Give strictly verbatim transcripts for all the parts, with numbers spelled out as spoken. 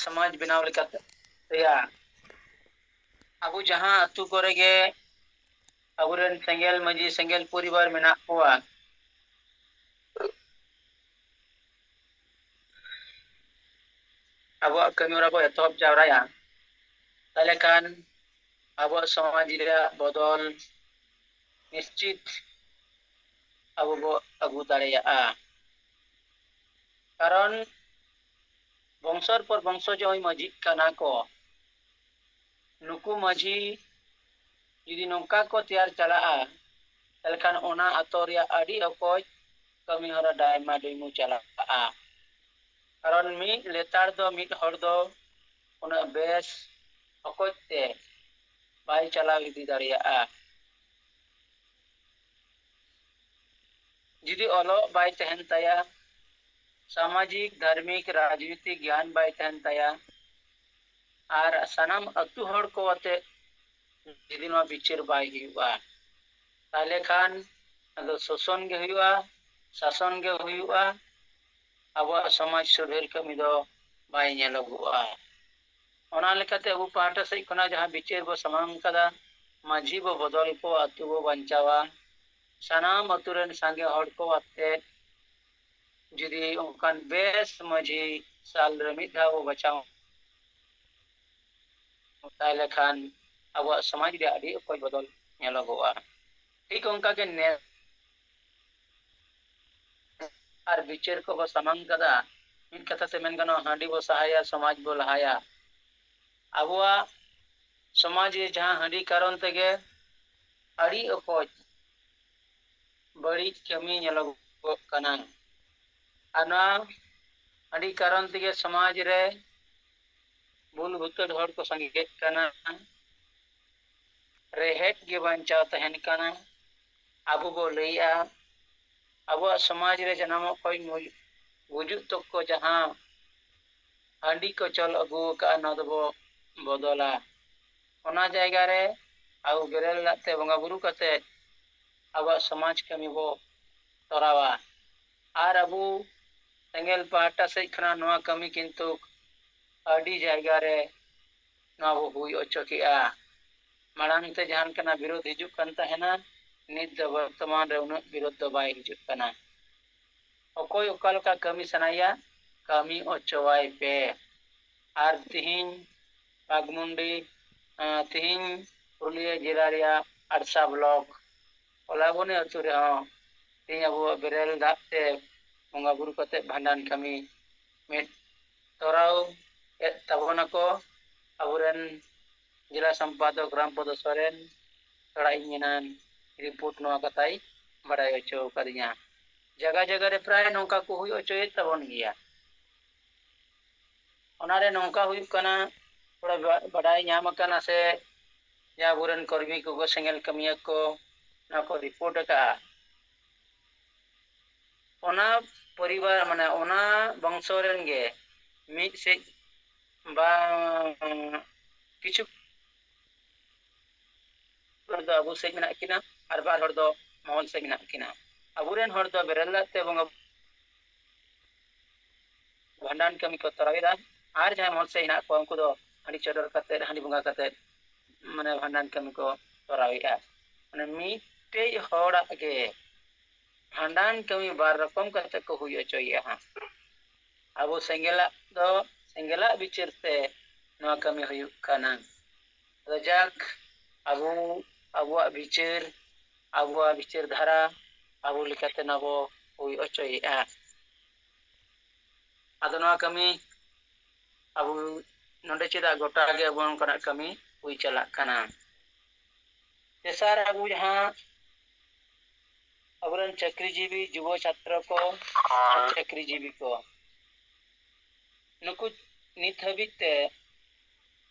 ᱥᱚᱢᱟᱡᱽ ᱵᱮᱱᱟᱣ ᱞᱮᱠᱟᱛᱮ ᱛᱮᱭᱟᱜ ᱟᱵᱚ ᱡᱟᱦᱟᱸ ᱟᱹᱛᱩ ᱠᱚᱨᱮ ᱜᱮ ᱟᱵᱚᱨᱮᱱ ᱥᱮᱸᱜᱮᱞ ᱢᱟᱹᱡᱷᱤ, ᱥᱮᱸᱜᱮᱞ ᱯᱚᱨᱤᱵᱟᱨ ᱢᱮᱱᱟᱜ ᱠᱚᱣᱟ, ᱟᱵᱚᱣᱟᱜ ᱠᱟᱹᱢᱤ ᱦᱚᱨᱟ ᱵᱚ ᱮᱛᱚᱦᱚᱵ ᱡᱟᱣᱨᱟᱭᱟ, ᱛᱟᱦᱚᱞᱮ ᱠᱷᱟᱱ ᱟᱵᱚᱣᱟᱜ ᱥᱚᱢᱟᱡᱽ ᱨᱮᱭᱟᱜ ᱵᱚᱫᱚᱞ ᱱᱤᱥᱪᱤᱛ ᱟᱵᱚ ᱵᱚ ᱟᱹᱜᱩ ᱫᱟᱲᱮᱭᱟᱜᱼᱟ᱾ ᱠᱟᱨᱚᱱ ᱵᱚᱝᱥᱚᱨ ᱯᱚᱨ ᱵᱚᱝᱥᱚ ᱡᱟᱦᱟᱸᱭ ᱢᱟᱹᱡᱷᱤᱜ ᱠᱟᱱᱟ ᱠᱚ, ᱱᱩᱠᱩ ᱢᱟᱹᱡᱷᱤ ᱡᱩᱫᱤ ᱱᱚᱝᱠᱟ ᱠᱚ ᱛᱮᱭᱟᱨ ᱪᱟᱞᱟᱜᱼᱟ, ᱛᱟᱦᱚᱞᱮ ᱠᱷᱟᱱ ᱚᱱᱟ ᱟᱛᱳ ᱨᱮᱭᱟᱜ ᱟᱹᱰᱤ ᱚᱠᱚᱡ ᱠᱟᱹᱢᱤ ᱦᱚᱨᱟ ᱰᱟᱭᱢᱟ ᱰᱩᱭᱢᱩ ᱪᱟᱞᱟᱜᱼᱟ᱾ ᱠᱟᱨᱚᱱ ᱢᱤᱫ ᱞᱮᱛᱟᱲ ᱫᱚ ᱢᱤᱫ ᱦᱚᱲ ᱫᱚ ᱩᱱᱟᱹᱜ ᱵᱮᱥ ᱚᱠᱚᱡ ᱛᱮ ᱵᱟᱭ ᱪᱟᱞᱟᱣ ᱤᱫᱤ ᱫᱟᱲᱮᱭᱟᱜᱼᱟ᱾ ᱡᱩᱫᱤ ᱚᱞᱚᱜ ᱵᱟᱭ ᱛᱟᱦᱮᱱ ᱛᱟᱭᱟ, ᱥᱟᱢᱟᱡᱤᱠ, ᱫᱷᱟᱨᱢᱤᱠ, ᱨᱟᱡᱽᱱᱤᱛᱤᱠ ᱜᱮᱭᱟᱱ ᱵᱟᱭ ᱛᱟᱦᱮᱱ ᱛᱟᱭᱟ, ᱟᱨ ᱥᱟᱱᱟᱢ ᱟᱹᱛᱩ ᱦᱚᱲ ᱠᱚ ᱟᱛᱮ ᱡᱩᱫᱤ ᱱᱚᱣᱟ ᱵᱤᱪᱟᱹᱨ ᱵᱟᱭ ᱦᱩᱭᱩᱜᱼᱟ, ᱛᱟᱦᱚᱞᱮ ᱠᱷᱟᱱ ᱟᱫᱚ ᱥᱳᱥᱚᱱ ᱜᱮ ᱦᱩᱭᱩᱜᱼᱟ, ᱥᱟᱥᱚᱱ ᱜᱮ ᱦᱩᱭᱩᱜᱼᱟ᱾ ᱟᱵᱚᱣᱟᱜ ᱥᱚᱢᱟᱡᱽ ᱥᱩᱫᱷᱟᱹᱨ ᱠᱟᱹᱢᱤ ᱫᱚ ᱵᱟᱭ ᱧᱮᱞᱚᱜᱚᱜᱼᱟ᱾ ᱚᱱᱟ ᱞᱮᱠᱟᱛᱮ ᱟᱵᱚ ᱯᱟᱦᱴᱟ ᱥᱮᱫ ᱠᱷᱚᱱᱟᱜ ᱡᱟᱦᱟᱸ ᱵᱤᱪᱟᱹᱨ ᱵᱚ ᱥᱟᱢᱟᱝ ᱠᱟᱫᱟ, ᱢᱟᱹᱡᱷᱤ ᱵᱚ ᱵᱚᱫᱚᱞ ᱠᱚ, ᱟᱹᱛᱩ ᱵᱚ ᱵᱟᱧᱪᱟᱣᱟ, ᱥᱟᱱᱟᱢ ᱟᱹᱛᱩ ᱨᱮᱱ ᱥᱟᱸᱜᱮ ᱦᱚᱲ ᱠᱚ ᱟᱛᱮ ᱡᱩᱫᱤ ᱚᱱᱠᱟᱱ ᱵᱮᱥ ᱢᱟᱹᱡᱷᱤ ᱥᱟᱞ ᱨᱮ ᱢᱤᱫ ᱫᱷᱟᱣ ᱵᱚ ᱵᱟᱪᱷᱟᱣ, ᱛᱟᱦᱚᱞᱮ ᱠᱷᱟᱱ ᱟᱵᱚᱣᱟᱜ ᱥᱚᱢᱟᱡᱽ ᱨᱮ ᱟᱹᱰᱤ ᱚᱠᱚᱡ ᱵᱚᱫᱚᱞ ᱧᱮᱞᱚᱜᱚᱜᱼᱟ᱾ ᱴᱷᱤᱠ ᱚᱱᱠᱟ ᱜᱮ ᱱᱮᱥ ᱟᱨ ᱵᱤᱪᱟᱹᱨ ᱠᱚᱵᱚ ᱥᱟᱢᱟᱝ ᱠᱟᱫᱟ, ᱢᱤᱫ ᱠᱟᱛᱷᱟ ᱛᱮ ᱢᱮᱱ ᱜᱟᱱᱚᱜᱼᱟ, ᱦᱟᱺᱰᱤ ᱵᱚ ᱥᱟᱦᱟᱭᱟ, ᱥᱚᱢᱟᱡᱽ ᱵᱚ ᱞᱟᱦᱟᱭᱟ᱾ ᱟᱵᱚᱣᱟᱜ ᱥᱚᱢᱟᱡᱽ ᱨᱮ ᱡᱟᱦᱟᱸ ᱦᱟᱺᱰᱤ ᱠᱟᱨᱚᱱ ᱛᱮᱜᱮ ᱟᱹᱰᱤ ᱚᱠᱚᱡ ᱵᱟᱹᱲᱤᱡ ᱠᱟᱹᱢᱤ ᱧᱮᱞᱚᱜᱚᱜ ᱠᱟᱱᱟ᱾ ᱟᱨ ᱱᱚᱣᱟ ᱦᱟᱺᱰᱤ ᱠᱟᱨᱚᱱ ᱛᱮᱜᱮ ᱥᱚᱢᱟᱡᱽ ᱨᱮ ᱵᱩᱞ ᱵᱷᱩᱛᱟᱹᱲ ᱦᱚᱲ ᱠᱚ ᱥᱟᱸᱜᱮᱜ ᱠᱟᱱᱟ, ᱨᱮᱦᱮᱫ ᱜᱮ ᱵᱟᱧᱪᱟᱣ ᱛᱟᱦᱮᱱ ᱠᱟᱱᱟ᱾ ᱟᱵᱚ ᱵᱚ ᱞᱟᱹᱭᱮᱜᱼᱟ, ᱟᱵᱚᱣᱟᱜ ᱥᱚᱢᱟᱡᱽ ᱨᱮ ᱡᱟᱱᱟᱢᱚᱜ ᱠᱷᱚᱱ ᱜᱩᱡᱩᱜ ᱛᱚᱠ ᱠᱚ ᱡᱟᱦᱟᱸ ᱦᱟᱺᱰᱤ ᱠᱚ ᱪᱚᱞ ᱟᱹᱜᱩ ᱟᱠᱟᱫᱼᱟ, ᱱᱚᱣᱟ ᱫᱚᱵᱚ ᱵᱚᱫᱚᱞᱟ᱾ ᱚᱱᱟ ᱡᱟᱭᱜᱟ ᱨᱮ ᱟᱵᱚ ᱵᱮᱨᱮᱞ ᱫᱟᱜ ᱛᱮ ᱵᱚᱸᱜᱟ ᱵᱩᱨᱩ ᱠᱟᱛᱮ ᱟᱵᱚᱣᱟᱜ ᱥᱚᱢᱟᱡᱽ ᱠᱟᱹᱢᱤ ᱵᱚ ᱛᱚᱨᱟᱣᱟ᱾ ᱟᱨ ᱟᱵᱚ ᱥᱮᱸᱜᱮᱞ ᱯᱟᱦᱴᱟ ᱥᱮᱫ ᱠᱷᱚᱱᱟᱜ ᱱᱚᱣᱟ ᱠᱟᱹᱢᱤ ᱠᱤᱱᱛᱩ ᱟᱹᱰᱤ ᱡᱟᱭᱜᱟ ᱨᱮ ᱱᱚᱣᱟ ᱵᱚ ᱦᱩᱭ ᱦᱚᱪᱚ ᱠᱮᱜᱼᱟ᱾ ᱢᱟᱲᱟᱝ ᱛᱮ ᱡᱟᱦᱟᱸ ᱞᱮᱠᱟᱱᱟᱜ ᱵᱤᱨᱳᱫᱷ ᱦᱤᱡᱩᱜ ᱠᱟᱱ ᱛᱟᱦᱮᱱᱟ, ᱱᱤᱛ ᱫᱚ ᱵᱚᱨᱛᱚᱢᱟᱱ ᱨᱮ ᱩᱱᱟᱹᱜ ᱵᱤᱨᱳᱫᱷ ᱫᱚ ᱵᱟᱭ ᱦᱤᱡᱩᱜ ᱠᱟᱱᱟ᱾ ᱚᱠᱚᱭ ᱚᱠᱟ ᱞᱮᱠᱟ ᱠᱟᱹᱢᱤ ᱥᱟᱱᱟᱭᱮᱭᱟ, ᱠᱟᱹᱢᱤ ᱦᱚᱪᱚᱣᱟᱭ ᱯᱮ᱾ ᱟᱨ ᱛᱤᱦᱤᱧ ᱵᱟᱜᱽᱢᱩᱱᱰᱤ, ᱟᱸ, ᱛᱤᱦᱤᱧ ᱯᱩᱨᱩᱞᱤᱭᱟᱹ ᱡᱮᱞᱟ ᱨᱮᱭᱟᱜ ᱟᱲᱥᱟ ᱵᱞᱚᱠ ᱚᱞᱟᱵᱚᱱᱤ ᱟᱹᱛᱩ ᱨᱮᱦᱚᱸ ᱛᱤᱦᱤᱧ ᱟᱵᱚᱣᱟᱜ ᱵᱮᱨᱮᱞ ᱫᱟᱜ ᱛᱮ ᱵᱚᱸᱜᱟ ᱵᱩᱨᱩ ᱠᱟᱛᱮ ᱵᱷᱟᱸᱰᱟᱱ ᱠᱟᱹᱢᱤ ᱢᱤᱫ ᱛᱚᱨᱟᱣ ᱮᱫ ᱛᱟᱵᱚᱱᱟᱠᱚ ᱟᱵᱚᱨᱮᱱ ᱡᱮᱞᱟ ᱥᱚᱢᱯᱟᱫᱚᱠ ᱨᱟᱢᱯᱚᱫᱚ ᱥᱚᱨᱮᱱ᱾ ᱛᱷᱚᱲᱟ ᱤᱧ ᱮᱱᱟᱱ ᱨᱤᱯᱳᱨᱴ ᱱᱚᱣᱟ ᱠᱟᱛᱷᱟᱭ ᱵᱟᱰᱟᱭ ᱦᱚᱪᱚ ᱟᱠᱟᱫᱤᱧᱟ᱾ ᱡᱟᱭᱜᱟ ᱡᱟᱭᱜᱟ ᱨᱮ ᱯᱨᱟᱭ ᱱᱚᱝᱠᱟ ᱠᱚ ᱦᱩᱭ ᱦᱚᱪᱚᱭᱮᱫ ᱛᱟᱵᱚᱱ ᱜᱮᱭᱟ᱾ ᱚᱱᱟᱨᱮ ᱱᱚᱝᱠᱟ ᱦᱩᱭᱩᱜ ᱠᱟᱱᱟ, ᱛᱷᱚᱲᱟ ᱵᱟ-, ᱵᱟᱰᱟᱭ ᱧᱟᱢ ᱟᱠᱟᱱᱟ ᱥᱮ ᱡᱟᱦᱟᱸ ᱟᱵᱚᱨᱮᱱ ᱠᱚᱨᱢᱤ ᱠᱚᱠᱚ, ᱥᱮᱸᱜᱮᱞ ᱠᱟᱹᱢᱤᱭᱟᱹ ᱠᱚ ᱱᱚᱣᱟ ᱠᱚ ᱨᱤᱯᱳᱨᱴ ᱟᱠᱟᱫᱼᱟ, ᱚᱱᱟ ᱯᱚᱨᱤᱵᱟᱨ, ᱢᱟᱱᱮ ᱚᱱᱟ ᱵᱚᱝᱥᱚ ᱨᱮᱱ ᱜᱮ ᱢᱤᱫ ᱥᱮᱡ ᱵᱟᱝ ᱠᱤᱪᱷᱩ ᱦᱚᱲ ᱫᱚ ᱟᱵᱚ ᱥᱮᱫ ᱢᱮᱱᱟᱜ ᱠᱤᱱᱟ ᱟᱨ ᱵᱟᱨ ᱦᱚᱲ ᱫᱚ ᱢᱚᱦᱚᱞ ᱥᱮᱫ ᱢᱮᱱᱟᱜ ᱠᱤᱱᱟ᱾ ᱟᱵᱚᱨᱮᱱ ᱦᱚᱲ ᱫᱚ ᱵᱮᱨᱮᱞ ᱫᱟᱜ ᱛᱮ ᱵᱚᱸᱜᱟ ᱵᱷᱟᱸᱰᱟᱱ ᱠᱟᱹᱢᱤ ᱠᱚ ᱛᱚᱨᱟᱣ ᱮᱫᱟ᱾ ᱟᱨ ᱡᱟᱦᱟᱸᱭ ᱢᱚᱦᱚᱞ ᱥᱮᱫ ᱦᱮᱱᱟᱜ ᱠᱚᱣᱟ, ᱩᱱᱠᱩ ᱫᱚ ᱦᱟᱺᱰᱤ ᱪᱚᱰᱚᱨ ᱠᱟᱛᱮᱫ, ᱦᱟᱺᱰᱤ ᱵᱚᱸᱜᱟ ᱠᱟᱛᱮᱫ, ᱢᱟᱱᱮ ᱵᱷᱟᱸᱰᱟᱱ ᱠᱟᱹᱢᱤ ᱠᱚ ᱛᱚᱨᱟᱣᱮᱫᱼᱟ᱾ ᱢᱟᱱᱮ ᱢᱤᱫᱴᱮᱡ ᱦᱚᱲᱟᱜ ᱜᱮ ᱵᱷᱟᱸᱰᱟᱱ ᱠᱟᱹᱢᱤ ᱵᱟᱨ ᱨᱚᱠᱚᱢ ᱠᱟᱛᱮ ᱠᱚ ᱦᱩᱭ ᱦᱚᱪᱚᱭᱮᱫᱼᱟ ᱦᱟᱸᱜ᱾ ᱟᱵᱚ ᱥᱮᱸᱜᱮᱞᱟᱜ ᱫᱚ ᱥᱮᱸᱜᱮᱞᱟᱜ ᱵᱤᱪᱟᱹᱨ ᱛᱮ ᱱᱚᱣᱟ ᱠᱟᱹᱢᱤ ᱦᱩᱭᱩᱜ ᱠᱟᱱᱟ᱾ ᱟᱫᱚ ᱡᱟᱠ, ᱟᱵᱚ, ᱟᱵᱚᱣᱟᱜ ᱵᱤᱪᱟᱹᱨ, ᱟᱵᱚᱣᱟᱜ ᱵᱤᱪᱟᱹᱨ ᱫᱷᱟᱨᱟ ᱟᱵᱚ ᱞᱮᱠᱟᱛᱮ ᱱᱚᱣᱟ ᱵᱚ ᱦᱩᱭ ᱦᱚᱪᱚᱭᱮᱫᱼᱟ᱾ ᱟᱫᱚ ᱱᱚᱣᱟ ᱠᱟᱹᱢᱤ ᱟᱵᱚ ᱱᱚᱰᱮ ᱪᱮᱫᱟᱜ ᱜᱚᱴᱟ ᱜᱮ ᱟᱵᱚ ᱱᱚᱝᱠᱟᱱᱟᱜ ᱠᱟᱹᱢᱤ ᱦᱩᱭ ᱪᱟᱞᱟᱜ ᱠᱟᱱᱟ? ᱛᱮᱥᱟᱨ, ᱟᱵᱚ ᱡᱟᱦᱟᱸ ᱟᱵᱚᱨᱮᱱ ᱪᱟᱹᱠᱨᱤᱡᱤᱵᱤ ᱡᱩᱵᱚ ᱪᱷᱟᱛᱨᱚ ᱠᱚ ᱟᱨ ᱪᱟᱹᱠᱨᱤᱡᱤᱵᱤ ᱠᱚ, ᱱᱩᱠᱩ ᱱᱤᱛ ᱦᱟᱹᱵᱤᱡ ᱛᱮ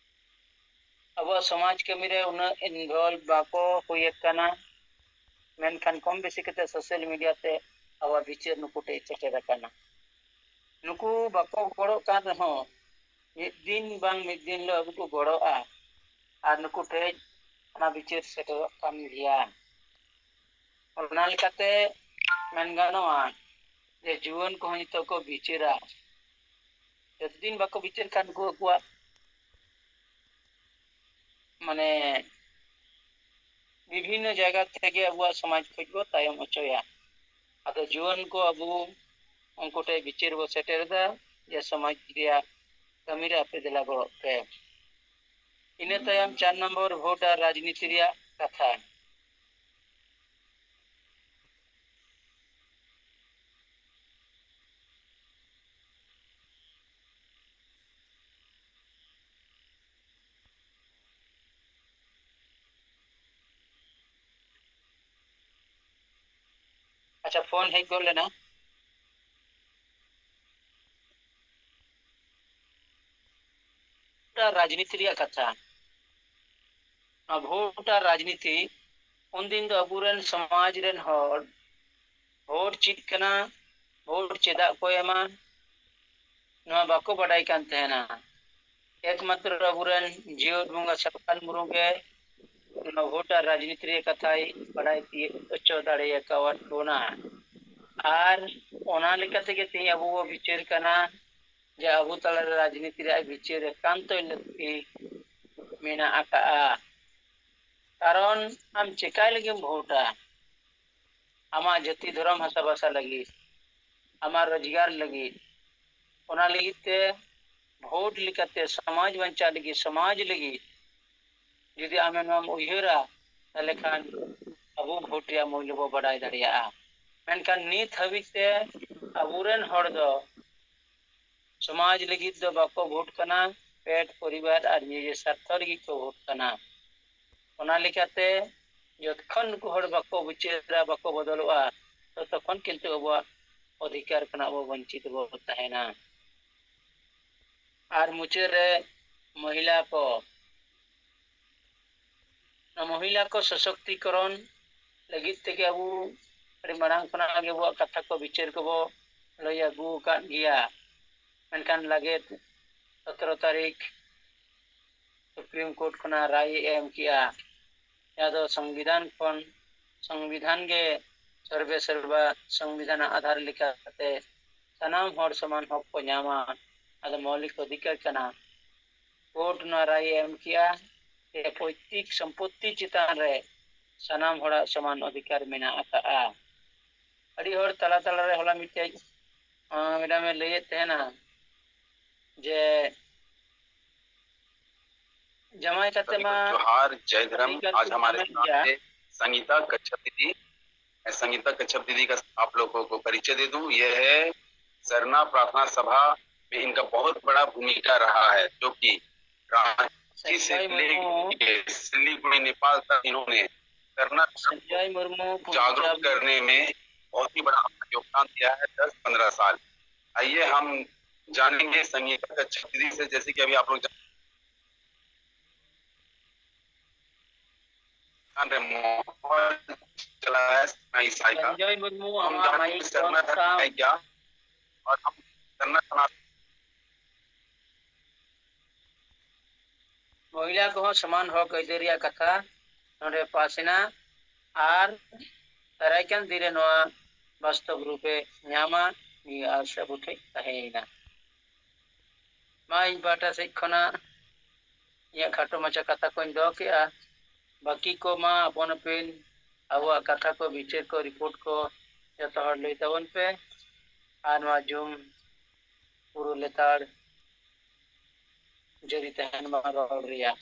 ᱟᱵᱚᱣᱟᱜ ᱥᱚᱢᱟᱡᱽ ᱠᱟᱹᱢᱤ ᱨᱮ ᱩᱱᱟᱹᱜ ᱤᱱᱵᱷᱚᱞᱵᱷ ᱵᱟᱠᱚ ᱦᱩᱭ ᱟᱠᱟᱱᱟ, ᱢᱮᱱᱠᱷᱟᱱ ᱠᱚᱢ ᱵᱮᱥᱤ ᱠᱟᱛᱮ ᱥᱳᱥᱟᱞ ᱢᱤᱰᱤᱭᱟ ᱛᱮ ᱟᱵᱚᱣᱟᱜ ᱵᱤᱪᱟᱹᱨ ᱱᱩᱠᱩ ᱴᱷᱮᱱ ᱥᱮᱴᱮᱨ ᱟᱠᱟᱱᱟ᱾ ᱱᱩᱠᱩ ᱵᱟᱠᱚ ᱜᱚᱲᱚᱜ ᱠᱟᱱ ᱨᱮᱦᱚᱸ, ᱢᱤᱫ ᱫᱤᱱ ᱵᱟᱝ ᱢᱤᱫ ᱫᱤᱱ ᱦᱤᱞᱳᱜ ᱟᱵᱚ ᱠᱚ ᱜᱚᱲᱚᱜᱼᱟ ᱟᱨ ᱱᱩᱠᱩ ᱴᱷᱮᱱ ᱚᱱᱟ ᱵᱤᱪᱟᱹᱨ ᱥᱮᱴᱮᱨᱚᱜ ᱠᱟᱱ ᱜᱮᱭᱟ᱾ ᱚᱱᱟ ᱞᱮᱠᱟᱛᱮ ᱢᱮᱱ ᱜᱟᱱᱚᱜᱼᱟ ᱡᱮ ᱡᱩᱣᱟᱹᱱ ᱠᱚᱦᱚᱸ ᱱᱤᱛᱚᱜ ᱠᱚ ᱵᱤᱪᱟᱹᱨᱟ᱾ ᱡᱚᱛᱚ ᱫᱤᱱ ᱵᱟᱠᱚ ᱵᱤᱪᱟᱹᱨ ᱠᱷᱟᱱ ᱩᱱᱠᱩ ᱟᱠᱚᱣᱟᱜ ᱢᱟᱱᱮ ᱵᱤᱵᱷᱤᱱᱱᱚ ᱡᱟᱭᱜᱟ ᱛᱮᱜᱮ ᱟᱵᱚᱣᱟᱜ ᱥᱚᱢᱟᱡᱽ ᱠᱷᱚᱡ ᱵᱚ ᱛᱟᱭᱚᱢ ᱚᱪᱚᱭᱟ᱾ ᱟᱫᱚ ᱡᱩᱣᱟᱹᱱ ᱠᱚ ᱟᱵᱚ ᱩᱱᱠᱩ ᱴᱷᱮᱱ ᱵᱤᱪᱟᱹᱨ ᱵᱚ ᱥᱮᱴᱮᱨ ᱮᱫᱟ ᱡᱮ ᱥᱚᱢᱟᱡᱽ ᱨᱮᱭᱟᱜ ᱠᱟᱹᱢᱤ ᱨᱮ ᱟᱯᱮ ᱫᱮᱞᱟ ᱜᱚᱲᱚᱜ ᱯᱮ᱾ ᱤᱱᱟᱹ ᱛᱟᱭᱚᱢ ᱪᱟᱨ ᱱᱚᱢᱵᱚᱨ ᱵᱷᱳᱴ ᱟᱨ ᱨᱟᱡᱽᱱᱤᱛᱤ ᱨᱮᱭᱟᱜ ᱠᱟᱛᱷᱟ᱾ ᱟᱪᱪᱷᱟ, ᱯᱷᱳᱱ ᱦᱮᱡ ᱜᱚᱫ ᱞᱮᱱᱟ᱾ ᱨᱟᱡᱽᱱᱤᱛᱤ ᱨᱮᱭᱟᱜ ᱠᱟᱛᱷᱟ᱾ ᱱᱚᱣᱟ ᱵᱷᱳᱴ ᱟᱨ ᱨᱟᱡᱽᱱᱤᱛᱤ, ᱩᱱᱫᱤᱱ ᱫᱚ ᱟᱵᱚᱨᱮᱱ ᱥᱚᱢᱟᱡᱽ ᱨᱮᱱ ᱦᱚᱲ ᱵᱷᱳᱴ ᱪᱮᱫ ᱠᱟᱱᱟ, ᱵᱷᱳᱴ ᱪᱮᱫᱟᱜ ᱠᱚ ᱮᱢᱟ, ᱱᱚᱣᱟ ᱵᱟᱠᱚ ᱵᱟᱰᱟᱭ ᱠᱟᱱ ᱛᱟᱦᱮᱱᱟ᱾ ᱮᱠᱢᱟᱛᱨᱚ ᱟᱵᱚᱨᱮᱱ ᱡᱤᱭᱚᱱ ᱵᱚᱸᱜᱟ ᱥᱟᱨᱯᱷᱟᱞ ᱢᱩᱨᱢᱩ ᱜᱮ ᱱᱚᱣᱟ ᱵᱷᱳᱴ ᱟᱨ ᱨᱟᱡᱽᱱᱤᱛᱤ ᱨᱮᱭᱟᱜ ᱠᱟᱛᱷᱟᱭ ᱵᱟᱰᱟᱭ ᱛᱤᱭᱳᱜ ᱦᱚᱪᱚ ᱫᱟᱲᱮᱭᱟᱠᱟᱣᱟᱫ ᱵᱚᱱᱟ᱾ ᱟᱨ ᱚᱱᱟ ᱞᱮᱠᱟ ᱛᱮᱜᱮ ᱛᱮᱦᱮᱧ ᱟᱵᱚ ᱵᱚ ᱵᱤᱪᱟᱹᱨ ᱠᱟᱱᱟ ᱡᱮ ᱟᱵᱚ ᱛᱟᱞᱟᱨᱮ ᱨᱟᱡᱽᱱᱤᱛᱤ ᱨᱮᱭᱟᱜ ᱵᱤᱪᱟᱹᱨ ᱮᱠᱟᱱᱛᱚ ᱞᱟᱹᱠᱛᱤ ᱢᱮᱱᱟᱜ ᱟᱠᱟᱜᱼᱟ᱾ ᱠᱟᱨᱚᱱ ᱟᱢ ᱪᱮᱠᱟᱭ ᱞᱟᱹᱜᱤᱫ ᱮᱢ ᱵᱷᱳᱴᱟ? ᱟᱢᱟᱜ ᱡᱟᱹᱛᱤ ᱫᱷᱚᱨᱚᱢ ᱦᱟᱥᱟ ᱵᱷᱟᱥᱟ ᱞᱟᱹᱜᱤᱫ, ᱟᱢᱟᱜ ᱨᱳᱡᱽᱜᱟᱨ ᱞᱟᱹᱜᱤᱫ, ᱚᱱᱟ ᱞᱟᱹᱜᱤᱫ ᱛᱮ ᱵᱷᱳᱴ ᱞᱮᱠᱟᱛᱮ ᱥᱚᱢᱟᱡᱽ ᱵᱟᱧᱪᱟᱣ ᱞᱟᱹᱜᱤᱫ, ᱥᱚᱢᱟᱡᱽ ᱞᱟᱹᱜᱤᱫ ᱡᱩᱫᱤ ᱟᱢᱮ ᱱᱚᱣᱟᱢ ᱩᱭᱦᱟᱹᱨᱟ, ᱛᱟᱦᱚᱞᱮ ᱠᱷᱟᱱ ᱟᱵᱚ ᱵᱷᱳᱴ ᱨᱮᱭᱟᱜ ᱢᱩᱞᱞᱚ ᱵᱚ ᱵᱟᱰᱟᱭ ᱫᱟᱲᱮᱭᱟᱜᱼᱟ᱾ ᱢᱮᱱᱠᱷᱟᱱ ᱱᱤᱛ ᱦᱟᱹᱵᱤᱡ ᱛᱮ ᱟᱵᱚᱨᱮᱱ ᱦᱚᱲ ᱫᱚ ᱥᱚᱢᱟᱡᱽ ᱞᱟᱹᱜᱤᱫ ᱫᱚ ᱵᱟᱠᱚ ᱵᱷᱳᱴ ᱠᱟᱱᱟ, ᱯᱮᱴ, ᱯᱚᱨᱤᱵᱟᱨ ᱟᱨ ᱱᱤᱡᱮ ᱥᱟᱨᱛᱷᱚ ᱞᱟᱹᱜᱤᱫ ᱠᱚ ᱵᱷᱳᱴ ᱠᱟᱱᱟ᱾ ᱚᱱᱟ ᱞᱮᱠᱟᱛᱮ ᱡᱚᱛᱚᱠᱷᱚᱱ ᱱᱩᱠᱩ ᱦᱚᱲ ᱵᱟᱠᱚ ᱵᱤᱪᱟᱹᱨᱟ, ᱵᱟᱠᱚ ᱵᱚᱫᱚᱞᱚᱜᱼᱟ, ᱛᱚᱛᱚᱠᱷᱚᱱ ᱠᱤᱱᱛᱩ ᱟᱵᱚᱣᱟᱜ ᱚᱫᱷᱤᱠᱟᱨ ᱠᱷᱚᱱᱟᱜ ᱟᱵᱚ ᱵᱚᱧᱪᱤᱛ ᱵᱚ ᱛᱟᱦᱮᱱᱟ᱾ ᱟᱨ ᱢᱩᱪᱟᱹᱫ ᱨᱮ ᱢᱚᱦᱤᱞᱟ ᱠᱚ, ᱱᱚᱣᱟ ᱢᱚᱦᱤᱞᱟ ᱠᱚ ᱥᱚᱥᱚᱠᱛᱤᱠᱚᱨᱚᱱ ᱞᱟᱹᱜᱤᱫ ᱛᱮᱜᱮ ᱟᱵᱚ ᱟᱹᱰᱤ ᱢᱟᱲᱟᱝ ᱠᱷᱚᱱᱟᱜ ᱜᱮ ᱟᱵᱚᱣᱟᱜ ᱠᱟᱛᱷᱟ ᱠᱚ ᱵᱤᱪᱟᱹᱨ ᱠᱚᱵᱚ ᱞᱟᱹᱭ ᱟᱹᱜᱩ ᱟᱠᱟᱫ ᱜᱮᱭᱟ᱾ ᱢᱮᱱᱠᱷᱟᱱ ᱞᱟᱜᱮ ᱥᱚᱛᱨᱚ ᱛᱟᱹᱨᱤᱠᱷ ᱥᱩᱯᱨᱤᱢ ᱠᱳᱨᱴ ᱠᱷᱚᱱᱟᱜ ᱨᱟᱭ ᱮ ᱮᱢ ᱠᱮᱜᱼᱟ, ᱡᱟᱦᱟᱸ ᱫᱚ ᱥᱚᱝᱵᱤᱫᱷᱟᱱ ᱠᱷᱚᱱ, ᱥᱚᱝᱵᱤᱫᱷᱟᱱ ᱜᱮ ᱥᱚᱨᱵᱮ ᱥᱚᱨᱵᱟ, ᱥᱚᱝᱵᱤᱫᱷᱟᱱᱟᱜ ᱟᱫᱷᱟᱨ ᱞᱮᱠᱟᱛᱮ ᱥᱟᱱᱟᱢ ᱦᱚᱲ ᱥᱚᱢᱟᱱ ᱦᱚᱠ ᱠᱚ ᱧᱟᱢᱟ᱾ ᱟᱫᱚ ᱢᱳᱣᱞᱤᱠ ᱚᱫᱷᱤᱠᱟᱨ ᱠᱟᱱᱟ᱾ ᱠᱳᱨᱴ ᱱᱚᱣᱟ ᱨᱟᱭ ᱮ ᱮᱢ ᱠᱮᱜᱼᱟ ᱡᱮ ᱯᱳᱭᱛᱤᱠ ᱥᱚᱢᱯᱚᱛᱛᱤ ᱪᱮᱛᱟᱱ ᱨᱮ ᱥᱟᱱᱟᱢ ᱦᱚᱲᱟᱜ ᱥᱚᱢᱟᱱ ᱚᱫᱷᱤᱠᱟᱨ ᱢᱮᱱᱟᱜ ᱟᱠᱟᱫᱼᱟ᱾ ᱟᱹᱰᱤ ᱦᱚᱲ ᱛᱟᱞᱟ ᱛᱟᱞᱟᱨᱮ ᱦᱚᱞᱟ ᱢᱤᱫᱴᱮᱡ, ᱟᱸ, ᱢᱮᱰᱟᱢᱮ ᱞᱟᱹᱭᱮᱫ ᱛᱟᱦᱮᱱᱟ ᱡᱮ ᱡᱟᱶᱟᱭ ᱠᱟᱛᱮ ᱢᱟ जोहार, जय धर्म। आज हमारे साथ है संगीता कच्छप दीदी। मैं संगीता कच्छप दीदी का आप लोगों को परिचय दे दूं। यह है सरना प्रार्थना सभा में इनका बहुत बड़ा भूमिका रहा है, जो कि रांची से लेके सिलीगुड़ी, नेपाल तक इन्होंने सरना धर्म को जागरूक करने में बहुत ही बड़ा अपना योगदान दिया है, दस पन्द्रह साल। आइए हम जानेंगे संगीता कच्छप दीदी से, जैसे कि अभी आप लोग जान- ᱨᱮ ᱢᱚᱦᱚᱞ ᱪᱟᱞᱟᱜᱼᱟ ᱥᱮᱨᱱᱟ ᱤᱥᱟᱹᱭ ᱠᱟ᱾ ᱥᱚᱧᱡᱚᱭ ᱢᱩᱨᱢᱩ, ᱟᱢᱟᱜ ᱢᱟᱭᱤᱠ ᱵᱚᱱᱫ ᱠᱟᱢ᱾ ᱠᱟ ᱚᱨ ᱦᱟᱢ ᱥᱟᱨᱱᱟ ᱥᱚᱱᱟ ᱢᱚᱦᱤᱞᱟ ᱠᱚᱦᱚᱸ ᱥᱚᱢᱟᱱ ᱦᱚᱠ ᱟᱹᱭᱫᱟᱹᱨ ᱨᱮᱭᱟᱜ ᱠᱟᱛᱷᱟ ᱱᱚᱰᱮ ᱯᱟᱥ ᱮᱱᱟ ᱟᱨ ᱫᱟᱨᱟᱭ ᱠᱟᱱ ᱫᱤᱱ ᱨᱮ ᱱᱚᱣᱟ ᱵᱟᱥᱛᱚᱵ ᱨᱩᱯ ᱮ ᱧᱟᱢᱟ, ᱱᱤᱭᱟᱹ ᱟᱥ ᱟᱵᱚ ᱴᱷᱮᱱ ᱛᱟᱦᱮᱸᱭᱮᱱᱟ᱾ ᱢᱟ ᱤᱧ ᱯᱟᱦᱴᱟ ᱥᱮᱫ ᱠᱷᱚᱱᱟᱜ ᱤᱧᱟᱹᱜ ᱠᱷᱟᱴᱚ ᱢᱟᱪᱷᱟ ᱠᱟᱛᱷᱟ ᱠᱚᱧ ᱫᱚᱦᱚ ᱠᱮᱜᱼᱟ᱾ ᱵᱟᱹᱠᱤ ᱠᱚ ᱢᱟ ᱟᱯᱚᱱ ᱟᱹᱯᱤᱱ ᱟᱵᱚᱣᱟᱜ ᱠᱟᱛᱷᱟ ᱠᱚ, ᱵᱤᱪᱟᱹᱨ ᱠᱚ, ᱨᱤᱯᱳᱨᱴ ᱠᱚ ᱡᱚᱛᱚ ᱦᱚᱲ ᱞᱟᱹᱭ ᱛᱟᱵᱚᱱ ᱯᱮ᱾ ᱟᱨ ᱱᱚᱣᱟ ᱡᱩᱢ ᱯᱩᱨᱟᱹ ᱞᱮᱛᱟᱲ ᱡᱟᱹᱨᱤ ᱛᱟᱦᱮᱱ ᱢᱟ ᱨᱚᱲ ᱨᱮᱭᱟᱜ᱾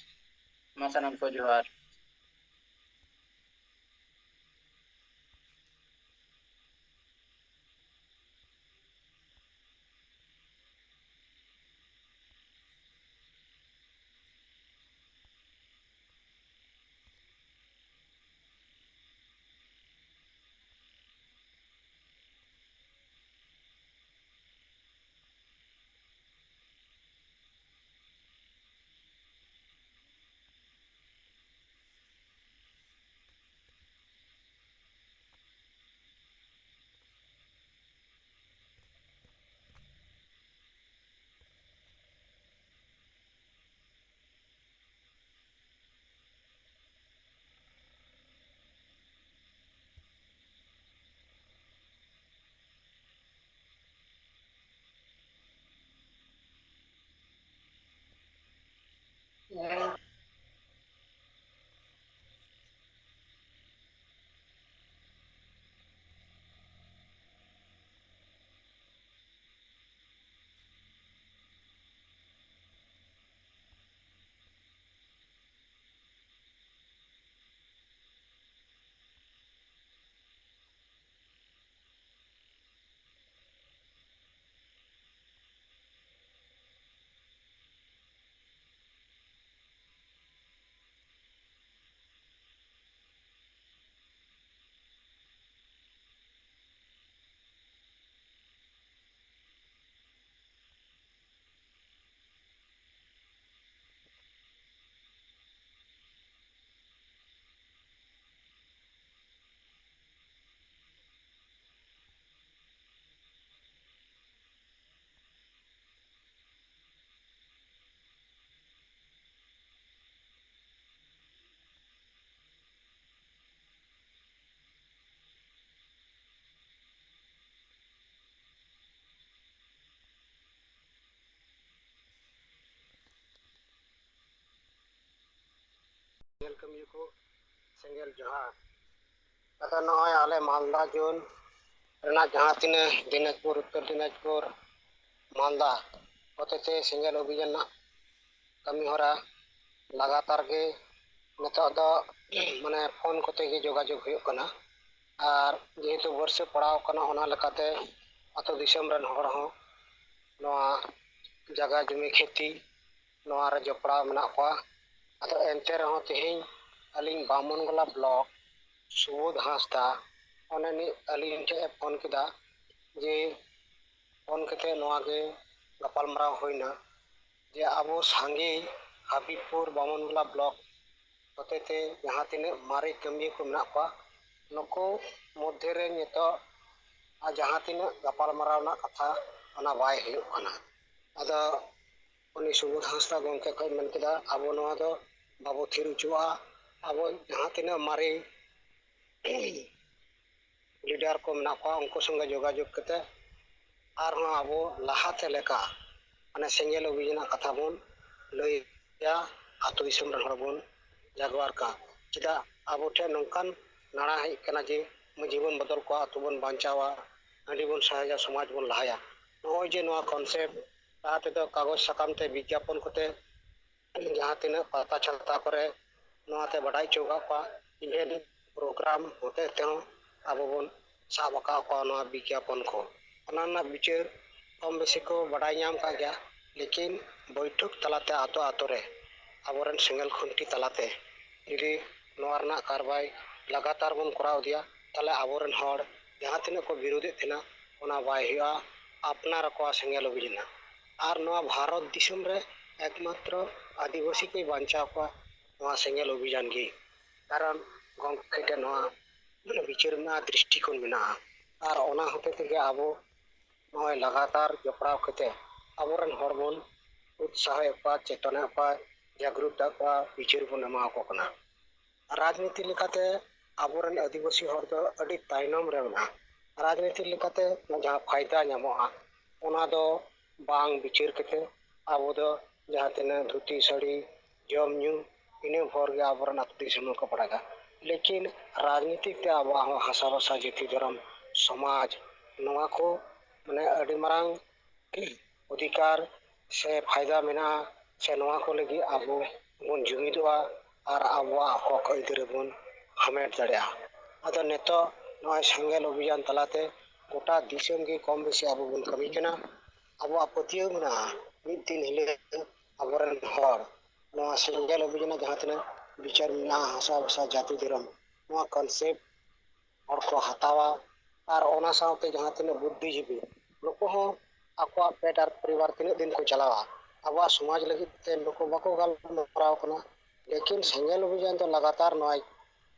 ᱢᱟ ᱥᱟᱱᱟᱢ ᱠᱚ ᱡᱚᱦᱟᱨ᱾ ᱧᱮᱞ ᱠᱟᱹᱢᱤᱭᱟᱹ ᱠᱚ ᱥᱮᱸᱜᱮᱞ ᱡᱚᱦᱟᱨ᱾ ᱟᱫᱚ ᱱᱚᱜᱼᱚᱭ ᱟᱞᱮ ᱢᱟᱞᱫᱟ ᱡᱳᱱ ᱨᱮᱱᱟᱜ ᱡᱟᱦᱟᱸ ᱛᱤᱱᱟᱹᱜ ᱫᱤᱱᱟᱡᱽᱯᱩᱨ, ᱩᱛᱛᱚᱨ ᱫᱤᱱᱟᱡᱽᱯᱩᱨ, ᱢᱟᱞᱫᱟ ᱦᱚᱛᱮᱛᱮ ᱥᱮᱸᱜᱮᱞ ᱚᱵᱷᱤᱡᱟᱱ ᱨᱮᱱᱟᱜ ᱠᱟᱹᱢᱤ ᱦᱚᱨᱟ ᱞᱟᱜᱟᱛᱟᱨ ᱜᱮ ᱱᱤᱛᱚᱜ ᱫᱚ ᱢᱟᱱᱮ ᱯᱷᱳᱱ ᱠᱚᱛᱮ ᱜᱮ ᱡᱳᱜᱟᱡᱳᱜᱽ ᱦᱩᱭᱩᱜ ᱠᱟᱱᱟ᱾ ᱟᱨ ᱡᱮᱦᱮᱛᱩ ᱵᱟᱹᱨᱥᱟᱹ ᱯᱟᱲᱟᱣ ᱠᱟᱱᱟ, ᱚᱱᱟ ᱞᱮᱠᱟᱛᱮ ᱟᱹᱛᱩ ᱫᱤᱥᱚᱢ ᱨᱮᱱ ᱦᱚᱲ ᱦᱚᱸ ᱱᱚᱣᱟ ᱡᱟᱭᱜᱟ ᱡᱩᱢᱤ ᱠᱷᱮᱛᱤ ᱱᱚᱣᱟ ᱨᱮ ᱡᱚᱯᱲᱟᱣ ᱢᱮᱱᱟᱜ ᱠᱚᱣᱟ᱾ ᱟᱫᱚ ᱮᱱᱛᱮ ᱨᱮᱦᱚᱸ ᱛᱮᱦᱮᱧ ᱟᱹᱞᱤᱧ ᱵᱟᱢᱚᱱᱜᱚᱞᱟ ᱵᱞᱚᱠ ᱥᱩᱵᱳᱫᱷ ᱦᱟᱸᱥᱫᱟ ᱚᱱᱮ ᱢᱤᱫ ᱟᱹᱞᱤᱧ ᱴᱷᱮᱱ ᱮ ᱯᱷᱳᱱ ᱠᱮᱫᱟ ᱡᱮ ᱯᱷᱳᱱ ᱠᱟᱛᱮ ᱱᱚᱣᱟ ᱜᱮ ᱜᱟᱯᱟᱞᱢᱟᱨᱟᱣ ᱦᱩᱭᱱᱟ ᱡᱮ ᱟᱵᱚ ᱥᱟᱸᱜᱮ ᱦᱟᱵᱤᱵᱽᱯᱩᱨ ᱵᱟᱢᱚᱱᱜᱚᱞᱟ ᱵᱞᱚᱠ ᱦᱚᱛᱮᱛᱮ ᱡᱟᱦᱟᱸ ᱛᱤᱱᱟᱹᱜ ᱢᱟᱨᱮ ᱠᱟᱹᱢᱤᱭᱟᱹ ᱠᱚ ᱢᱮᱱᱟᱜ ᱠᱚᱣᱟ, ᱱᱩᱠᱩ ᱢᱚᱫᱽᱫᱷᱮ ᱨᱮ ᱱᱤᱛᱚᱜ ᱟᱨ ᱡᱟᱦᱟᱸ ᱛᱤᱱᱟᱹᱜ ᱜᱟᱯᱟᱞᱢᱟᱨᱟᱣ ᱨᱮᱱᱟᱜ ᱠᱟᱛᱷᱟ, ᱚᱱᱟ ᱵᱟᱭ ᱦᱩᱭᱩᱜ ᱠᱟᱱᱟ᱾ ᱟᱫᱚ ᱩᱱᱤ ᱥᱩᱵᱳᱫᱷ ᱦᱟᱸᱥᱫᱟ ᱜᱚᱢᱠᱮ ᱠᱷᱚᱱ ᱢᱮᱱ ᱠᱮᱫᱟ, ᱟᱵᱚ ᱱᱚᱣᱟ ᱫᱚ ᱵᱟᱵᱚ ᱛᱷᱤᱨ ᱦᱚᱪᱚᱣᱟᱜᱼᱟ᱾ ᱟᱵᱚ ᱡᱟᱦᱟᱸ ᱛᱤᱱᱟᱹᱜ ᱢᱟᱨᱮ ᱞᱤᱰᱟᱨ ᱠᱚ ᱢᱮᱱᱟᱜ ᱠᱚᱣᱟ, ᱩᱱᱠᱩ ᱥᱚᱸᱜᱮ ᱡᱳᱜᱟᱡᱳᱜᱽ ᱠᱟᱛᱮ ᱟᱨᱦᱚᱸ ᱟᱵᱚ ᱞᱟᱦᱟᱛᱮ ᱞᱮᱠᱟ ᱢᱟᱱᱮ ᱥᱮᱸᱜᱮᱞ ᱚᱵᱷᱤᱡᱟᱱ ᱨᱮᱱᱟᱜ ᱠᱟᱛᱷᱟ ᱵᱚᱱ ᱞᱟᱹᱭᱟ, ᱟᱹᱛᱩ ᱫᱤᱥᱚᱢ ᱨᱮᱱ ᱦᱚᱲ ᱵᱚᱱ ᱡᱟᱜᱽᱣᱟᱨ ᱠᱚᱣᱟ᱾ ᱪᱮᱫᱟᱜ ᱟᱵᱚ ᱴᱷᱮᱱ ᱱᱚᱝᱠᱟᱱ ᱱᱟᱲᱟ ᱦᱮᱡ ᱠᱟᱱᱟ ᱡᱮ ᱢᱟᱹᱡᱷᱤ ᱵᱚᱱ ᱵᱚᱫᱚᱞ ᱠᱚᱣᱟ, ᱟᱹᱛᱩ ᱵᱚᱱ ᱵᱟᱧᱪᱟᱣᱟ, ᱦᱟᱺᱰᱤ ᱵᱚᱱ ᱥᱟᱦᱟᱭᱟ, ᱥᱚᱢᱟᱡᱽ ᱵᱚᱱ ᱞᱟᱦᱟᱭᱟ᱾ ᱱᱚᱜᱼᱚᱭ ᱡᱮ ᱱᱚᱣᱟ ᱠᱚᱱᱥᱮᱯᱴ ᱞᱟᱦᱟ ᱛᱮᱫᱚ ᱠᱟᱜᱚᱡᱽ ᱥᱟᱠᱟᱢ ᱛᱮ ᱵᱤᱜᱽᱜᱟᱯᱚᱱ ᱠᱚᱛᱮ ᱡᱟᱦᱟᱸ ᱛᱤᱱᱟᱹᱜ ᱯᱟᱛᱟ ᱪᱷᱟᱛᱟ ᱠᱚᱨᱮ ᱱᱚᱣᱟᱛᱮ ᱵᱟᱰᱟᱭ ᱦᱚᱪᱚ ᱟᱠᱟᱫ ᱠᱚᱣᱟ, ᱤᱵᱷᱮᱱ ᱯᱨᱳᱜᱨᱟᱢ ᱦᱚᱛᱮ ᱛᱮᱦᱚᱸ ᱟᱵᱚ ᱵᱚᱱ ᱥᱟᱵ ᱟᱠᱟᱫ ᱠᱚᱣᱟ ᱱᱚᱣᱟ ᱵᱤᱜᱽᱜᱟᱯᱚᱱ ᱠᱚ᱾ ᱚᱱᱟ ᱨᱮᱱᱟᱜ ᱵᱤᱪᱟᱹᱨ ᱠᱚᱢ ᱵᱮᱥᱤ ᱠᱚ ᱵᱟᱰᱟᱭ ᱧᱟᱢ ᱟᱠᱟᱫ ᱜᱮᱭᱟ, ᱞᱮᱠᱤᱱ ᱵᱳᱭᱴᱷᱚᱠ ᱛᱟᱞᱟᱛᱮ ᱟᱛᱳ ᱟᱛᱳ ᱨᱮ ᱟᱵᱚᱨᱮᱱ ᱥᱮᱸᱜᱮᱞ ᱠᱷᱩᱱᱴᱤ ᱛᱟᱞᱟᱛᱮ ᱡᱩᱫᱤ ᱱᱚᱣᱟ ᱨᱮᱱᱟᱜ ᱠᱟᱨᱵᱟᱭ ᱞᱟᱜᱟᱛᱟᱨ ᱵᱚᱱ ᱠᱚᱨᱟᱣ ᱤᱫᱤᱭᱟ, ᱛᱟᱦᱚᱞᱮ ᱟᱵᱚᱨᱮᱱ ᱦᱚᱲ ᱡᱟᱦᱟᱸ ᱛᱤᱱᱟᱹᱜ ᱠᱚ ᱵᱤᱨᱳᱫᱮᱫ ᱛᱟᱦᱮᱱᱟ, ᱚᱱᱟ ᱵᱟᱭ ᱦᱩᱭᱩᱜᱼᱟ᱾ ᱟᱯᱱᱟᱨ ᱟᱠᱚᱣᱟ ᱥᱮᱸᱜᱮᱞ ᱚᱵᱷᱤᱡᱟᱱ᱾ ᱟᱨ ᱱᱚᱣᱟ ᱵᱷᱟᱨᱚᱛ ᱫᱤᱥᱚᱢ ᱨᱮ ᱮᱠᱢᱟᱛᱨᱚ ᱟᱹᱫᱤᱵᱟᱹᱥᱤ ᱠᱚᱭ ᱵᱟᱧᱪᱟᱣ ᱠᱚᱣᱟ ᱱᱚᱣᱟ ᱥᱮᱸᱜᱮᱞ ᱚᱵᱷᱤᱡᱟᱱ ᱜᱮ᱾ ᱠᱟᱨᱚᱱ ᱜᱚᱢᱠᱮ ᱴᱷᱮᱱ ᱱᱚᱣᱟ ᱵᱤᱪᱟᱹᱨ ᱢᱮᱱᱟᱜᱼᱟ, ᱫᱨᱤᱥᱴᱤᱠᱳᱱ ᱢᱮᱱᱟᱜᱼᱟ᱾ ᱟᱨ ᱚᱱᱟ ᱦᱚᱛᱮ ᱛᱮᱜᱮ ᱟᱵᱚ ᱱᱚᱜᱼᱚᱭ ᱞᱟᱜᱟᱛᱟᱨ ᱡᱚᱯᱲᱟᱣ ᱠᱟᱛᱮ ᱟᱵᱚᱨᱮᱱ ᱦᱚᱲ ᱵᱚᱱ ᱩᱛᱥᱟᱦᱚᱭᱮᱫ ᱠᱚᱣᱟ, ᱪᱮᱛᱚᱱᱮᱫ ᱠᱚᱣᱟ, ᱡᱟᱜᱽᱨᱩᱛ ᱮᱫ ᱠᱚᱣᱟ, ᱵᱤᱪᱟᱹᱨ ᱵᱚᱱ ᱮᱢᱟ ᱠᱚ ᱠᱟᱱᱟ᱾ ᱨᱟᱡᱽᱱᱤᱛᱤ ᱞᱮᱠᱟᱛᱮ ᱟᱵᱚᱨᱮᱱ ᱟᱹᱫᱤᱵᱟᱹᱥᱤ ᱦᱚᱲ ᱫᱚ ᱟᱹᱰᱤ ᱛᱟᱭᱱᱚᱢ ᱨᱮ ᱢᱮᱱᱟᱜᱼᱟ᱾ ᱨᱟᱡᱽᱱᱤᱛᱤ ᱞᱮᱠᱟᱛᱮ ᱡᱟᱦᱟᱸ ᱯᱷᱟᱭᱫᱟ ᱧᱟᱢᱚᱜᱼᱟ, ᱚᱱᱟ ᱫᱚ ᱵᱟᱝ ᱵᱤᱪᱟᱹᱨ ᱠᱟᱛᱮ ᱟᱵᱚ ᱫᱚ ᱡᱟᱦᱟᱸ ᱛᱤᱱᱟᱹᱜ ᱫᱷᱩᱛᱤ ᱥᱟᱹᱲᱤ, ᱡᱚᱢ ᱧᱩ, ᱤᱱᱟᱹ ᱵᱷᱳᱨ ᱜᱮ ᱟᱵᱚᱨᱮᱱ ᱟᱹᱛᱩ ᱫᱤᱥᱚᱢ ᱦᱚᱲ ᱠᱚ ᱵᱟᱲᱟᱭᱟ᱾ ᱞᱮᱠᱤᱱ ᱨᱟᱡᱽᱱᱤᱛᱤᱠ ᱛᱮ ᱟᱵᱚᱣᱟᱜ ᱦᱚᱸ ᱦᱟᱥᱟ ᱵᱷᱟᱥᱟ, ᱡᱟᱹᱛᱤ, ᱫᱷᱚᱨᱚᱢ, ᱥᱚᱢᱟᱡᱽ, ᱱᱚᱣᱟ ᱠᱚ ᱢᱟᱱᱮ ᱟᱹᱰᱤ ᱢᱟᱨᱟᱝ ᱚᱫᱷᱤᱠᱟᱨ ᱥᱮ ᱯᱷᱟᱭᱫᱟ ᱢᱮᱱᱟᱜᱼᱟ, ᱥᱮ ᱱᱚᱣᱟ ᱠᱚ ᱞᱟᱹᱜᱤᱫ ᱟᱵᱚ ᱵᱚᱱ ᱡᱩᱢᱤᱫᱚᱜᱼᱟ ᱟᱨ ᱟᱵᱚᱣᱟᱜ ᱦᱚᱠ ᱟᱹᱭᱫᱟᱹᱨᱤ ᱵᱚᱱ ᱦᱟᱢᱮᱴ ᱫᱟᱲᱮᱭᱟᱜᱼᱟ᱾ ᱟᱫᱚ ᱱᱤᱛᱚᱜ ᱱᱚᱜᱼᱚᱭ ᱥᱮᱸᱜᱮᱞ ᱚᱵᱷᱤᱡᱟᱱ ᱛᱟᱞᱟᱛᱮ ᱜᱚᱴᱟ ᱫᱤᱥᱚᱢ ᱜᱮ ᱠᱚᱢ ᱵᱮᱥᱤ ᱟᱵᱚ ᱵᱚᱱ ᱠᱟᱹᱢᱤ ᱠᱟᱱᱟ᱾ ᱟᱵᱚᱣᱟᱜ ᱯᱟᱹᱛᱭᱟᱹᱣ ᱢᱮᱱᱟᱜᱼᱟ, ᱢᱤᱫ ᱫᱤᱱ ᱦᱤᱞᱳᱜ ᱟᱵᱚᱨᱮᱱ ᱦᱚᱲ ᱱᱚᱣᱟ ᱥᱮᱸᱜᱮᱞ ᱚᱵᱷᱤᱡᱟᱱ ᱡᱟᱦᱟᱸ ᱛᱤᱱᱟᱹᱜ ᱵᱤᱪᱟᱹᱨ ᱢᱮᱱᱟᱜᱼᱟ, ᱦᱟᱥᱟ ᱵᱷᱟᱥᱟ, ᱡᱟᱹᱛᱤ, ᱫᱷᱚᱨᱚᱢ, ᱱᱚᱣᱟ ᱠᱚᱱᱥᱮᱯᱴ ᱦᱚᱲ ᱠᱚ ᱦᱟᱛᱟᱣᱟ᱾ ᱟᱨ ᱚᱱᱟ ᱥᱟᱶᱛᱮ ᱡᱟᱦᱟᱸ ᱛᱤᱱᱟᱹᱜ ᱵᱩᱫᱽᱫᱷᱤᱡᱤᱵᱤ, ᱱᱩᱠᱩ ᱦᱚᱸ ᱟᱠᱚᱣᱟᱜ ᱯᱮᱴ ᱟᱨ ᱯᱚᱨᱤᱵᱟᱨ ᱛᱤᱱᱟᱹᱜ ᱫᱤᱱ ᱠᱚ ᱪᱟᱞᱟᱣᱟ, ᱟᱵᱚᱣᱟᱜ ᱥᱚᱢᱟᱡᱽ ᱞᱟᱹᱜᱤᱫ ᱛᱮ ᱱᱩᱠᱩ ᱵᱟᱠᱚ ᱜᱟᱞᱢᱟᱨᱟᱣ ᱠᱟᱱᱟ᱾ ᱞᱮᱠᱤᱱ ᱥᱮᱸᱜᱮᱞ ᱚᱵᱷᱤᱡᱟᱱ ᱫᱚ ᱞᱟᱜᱟᱛᱟᱨ ᱱᱚᱣᱟ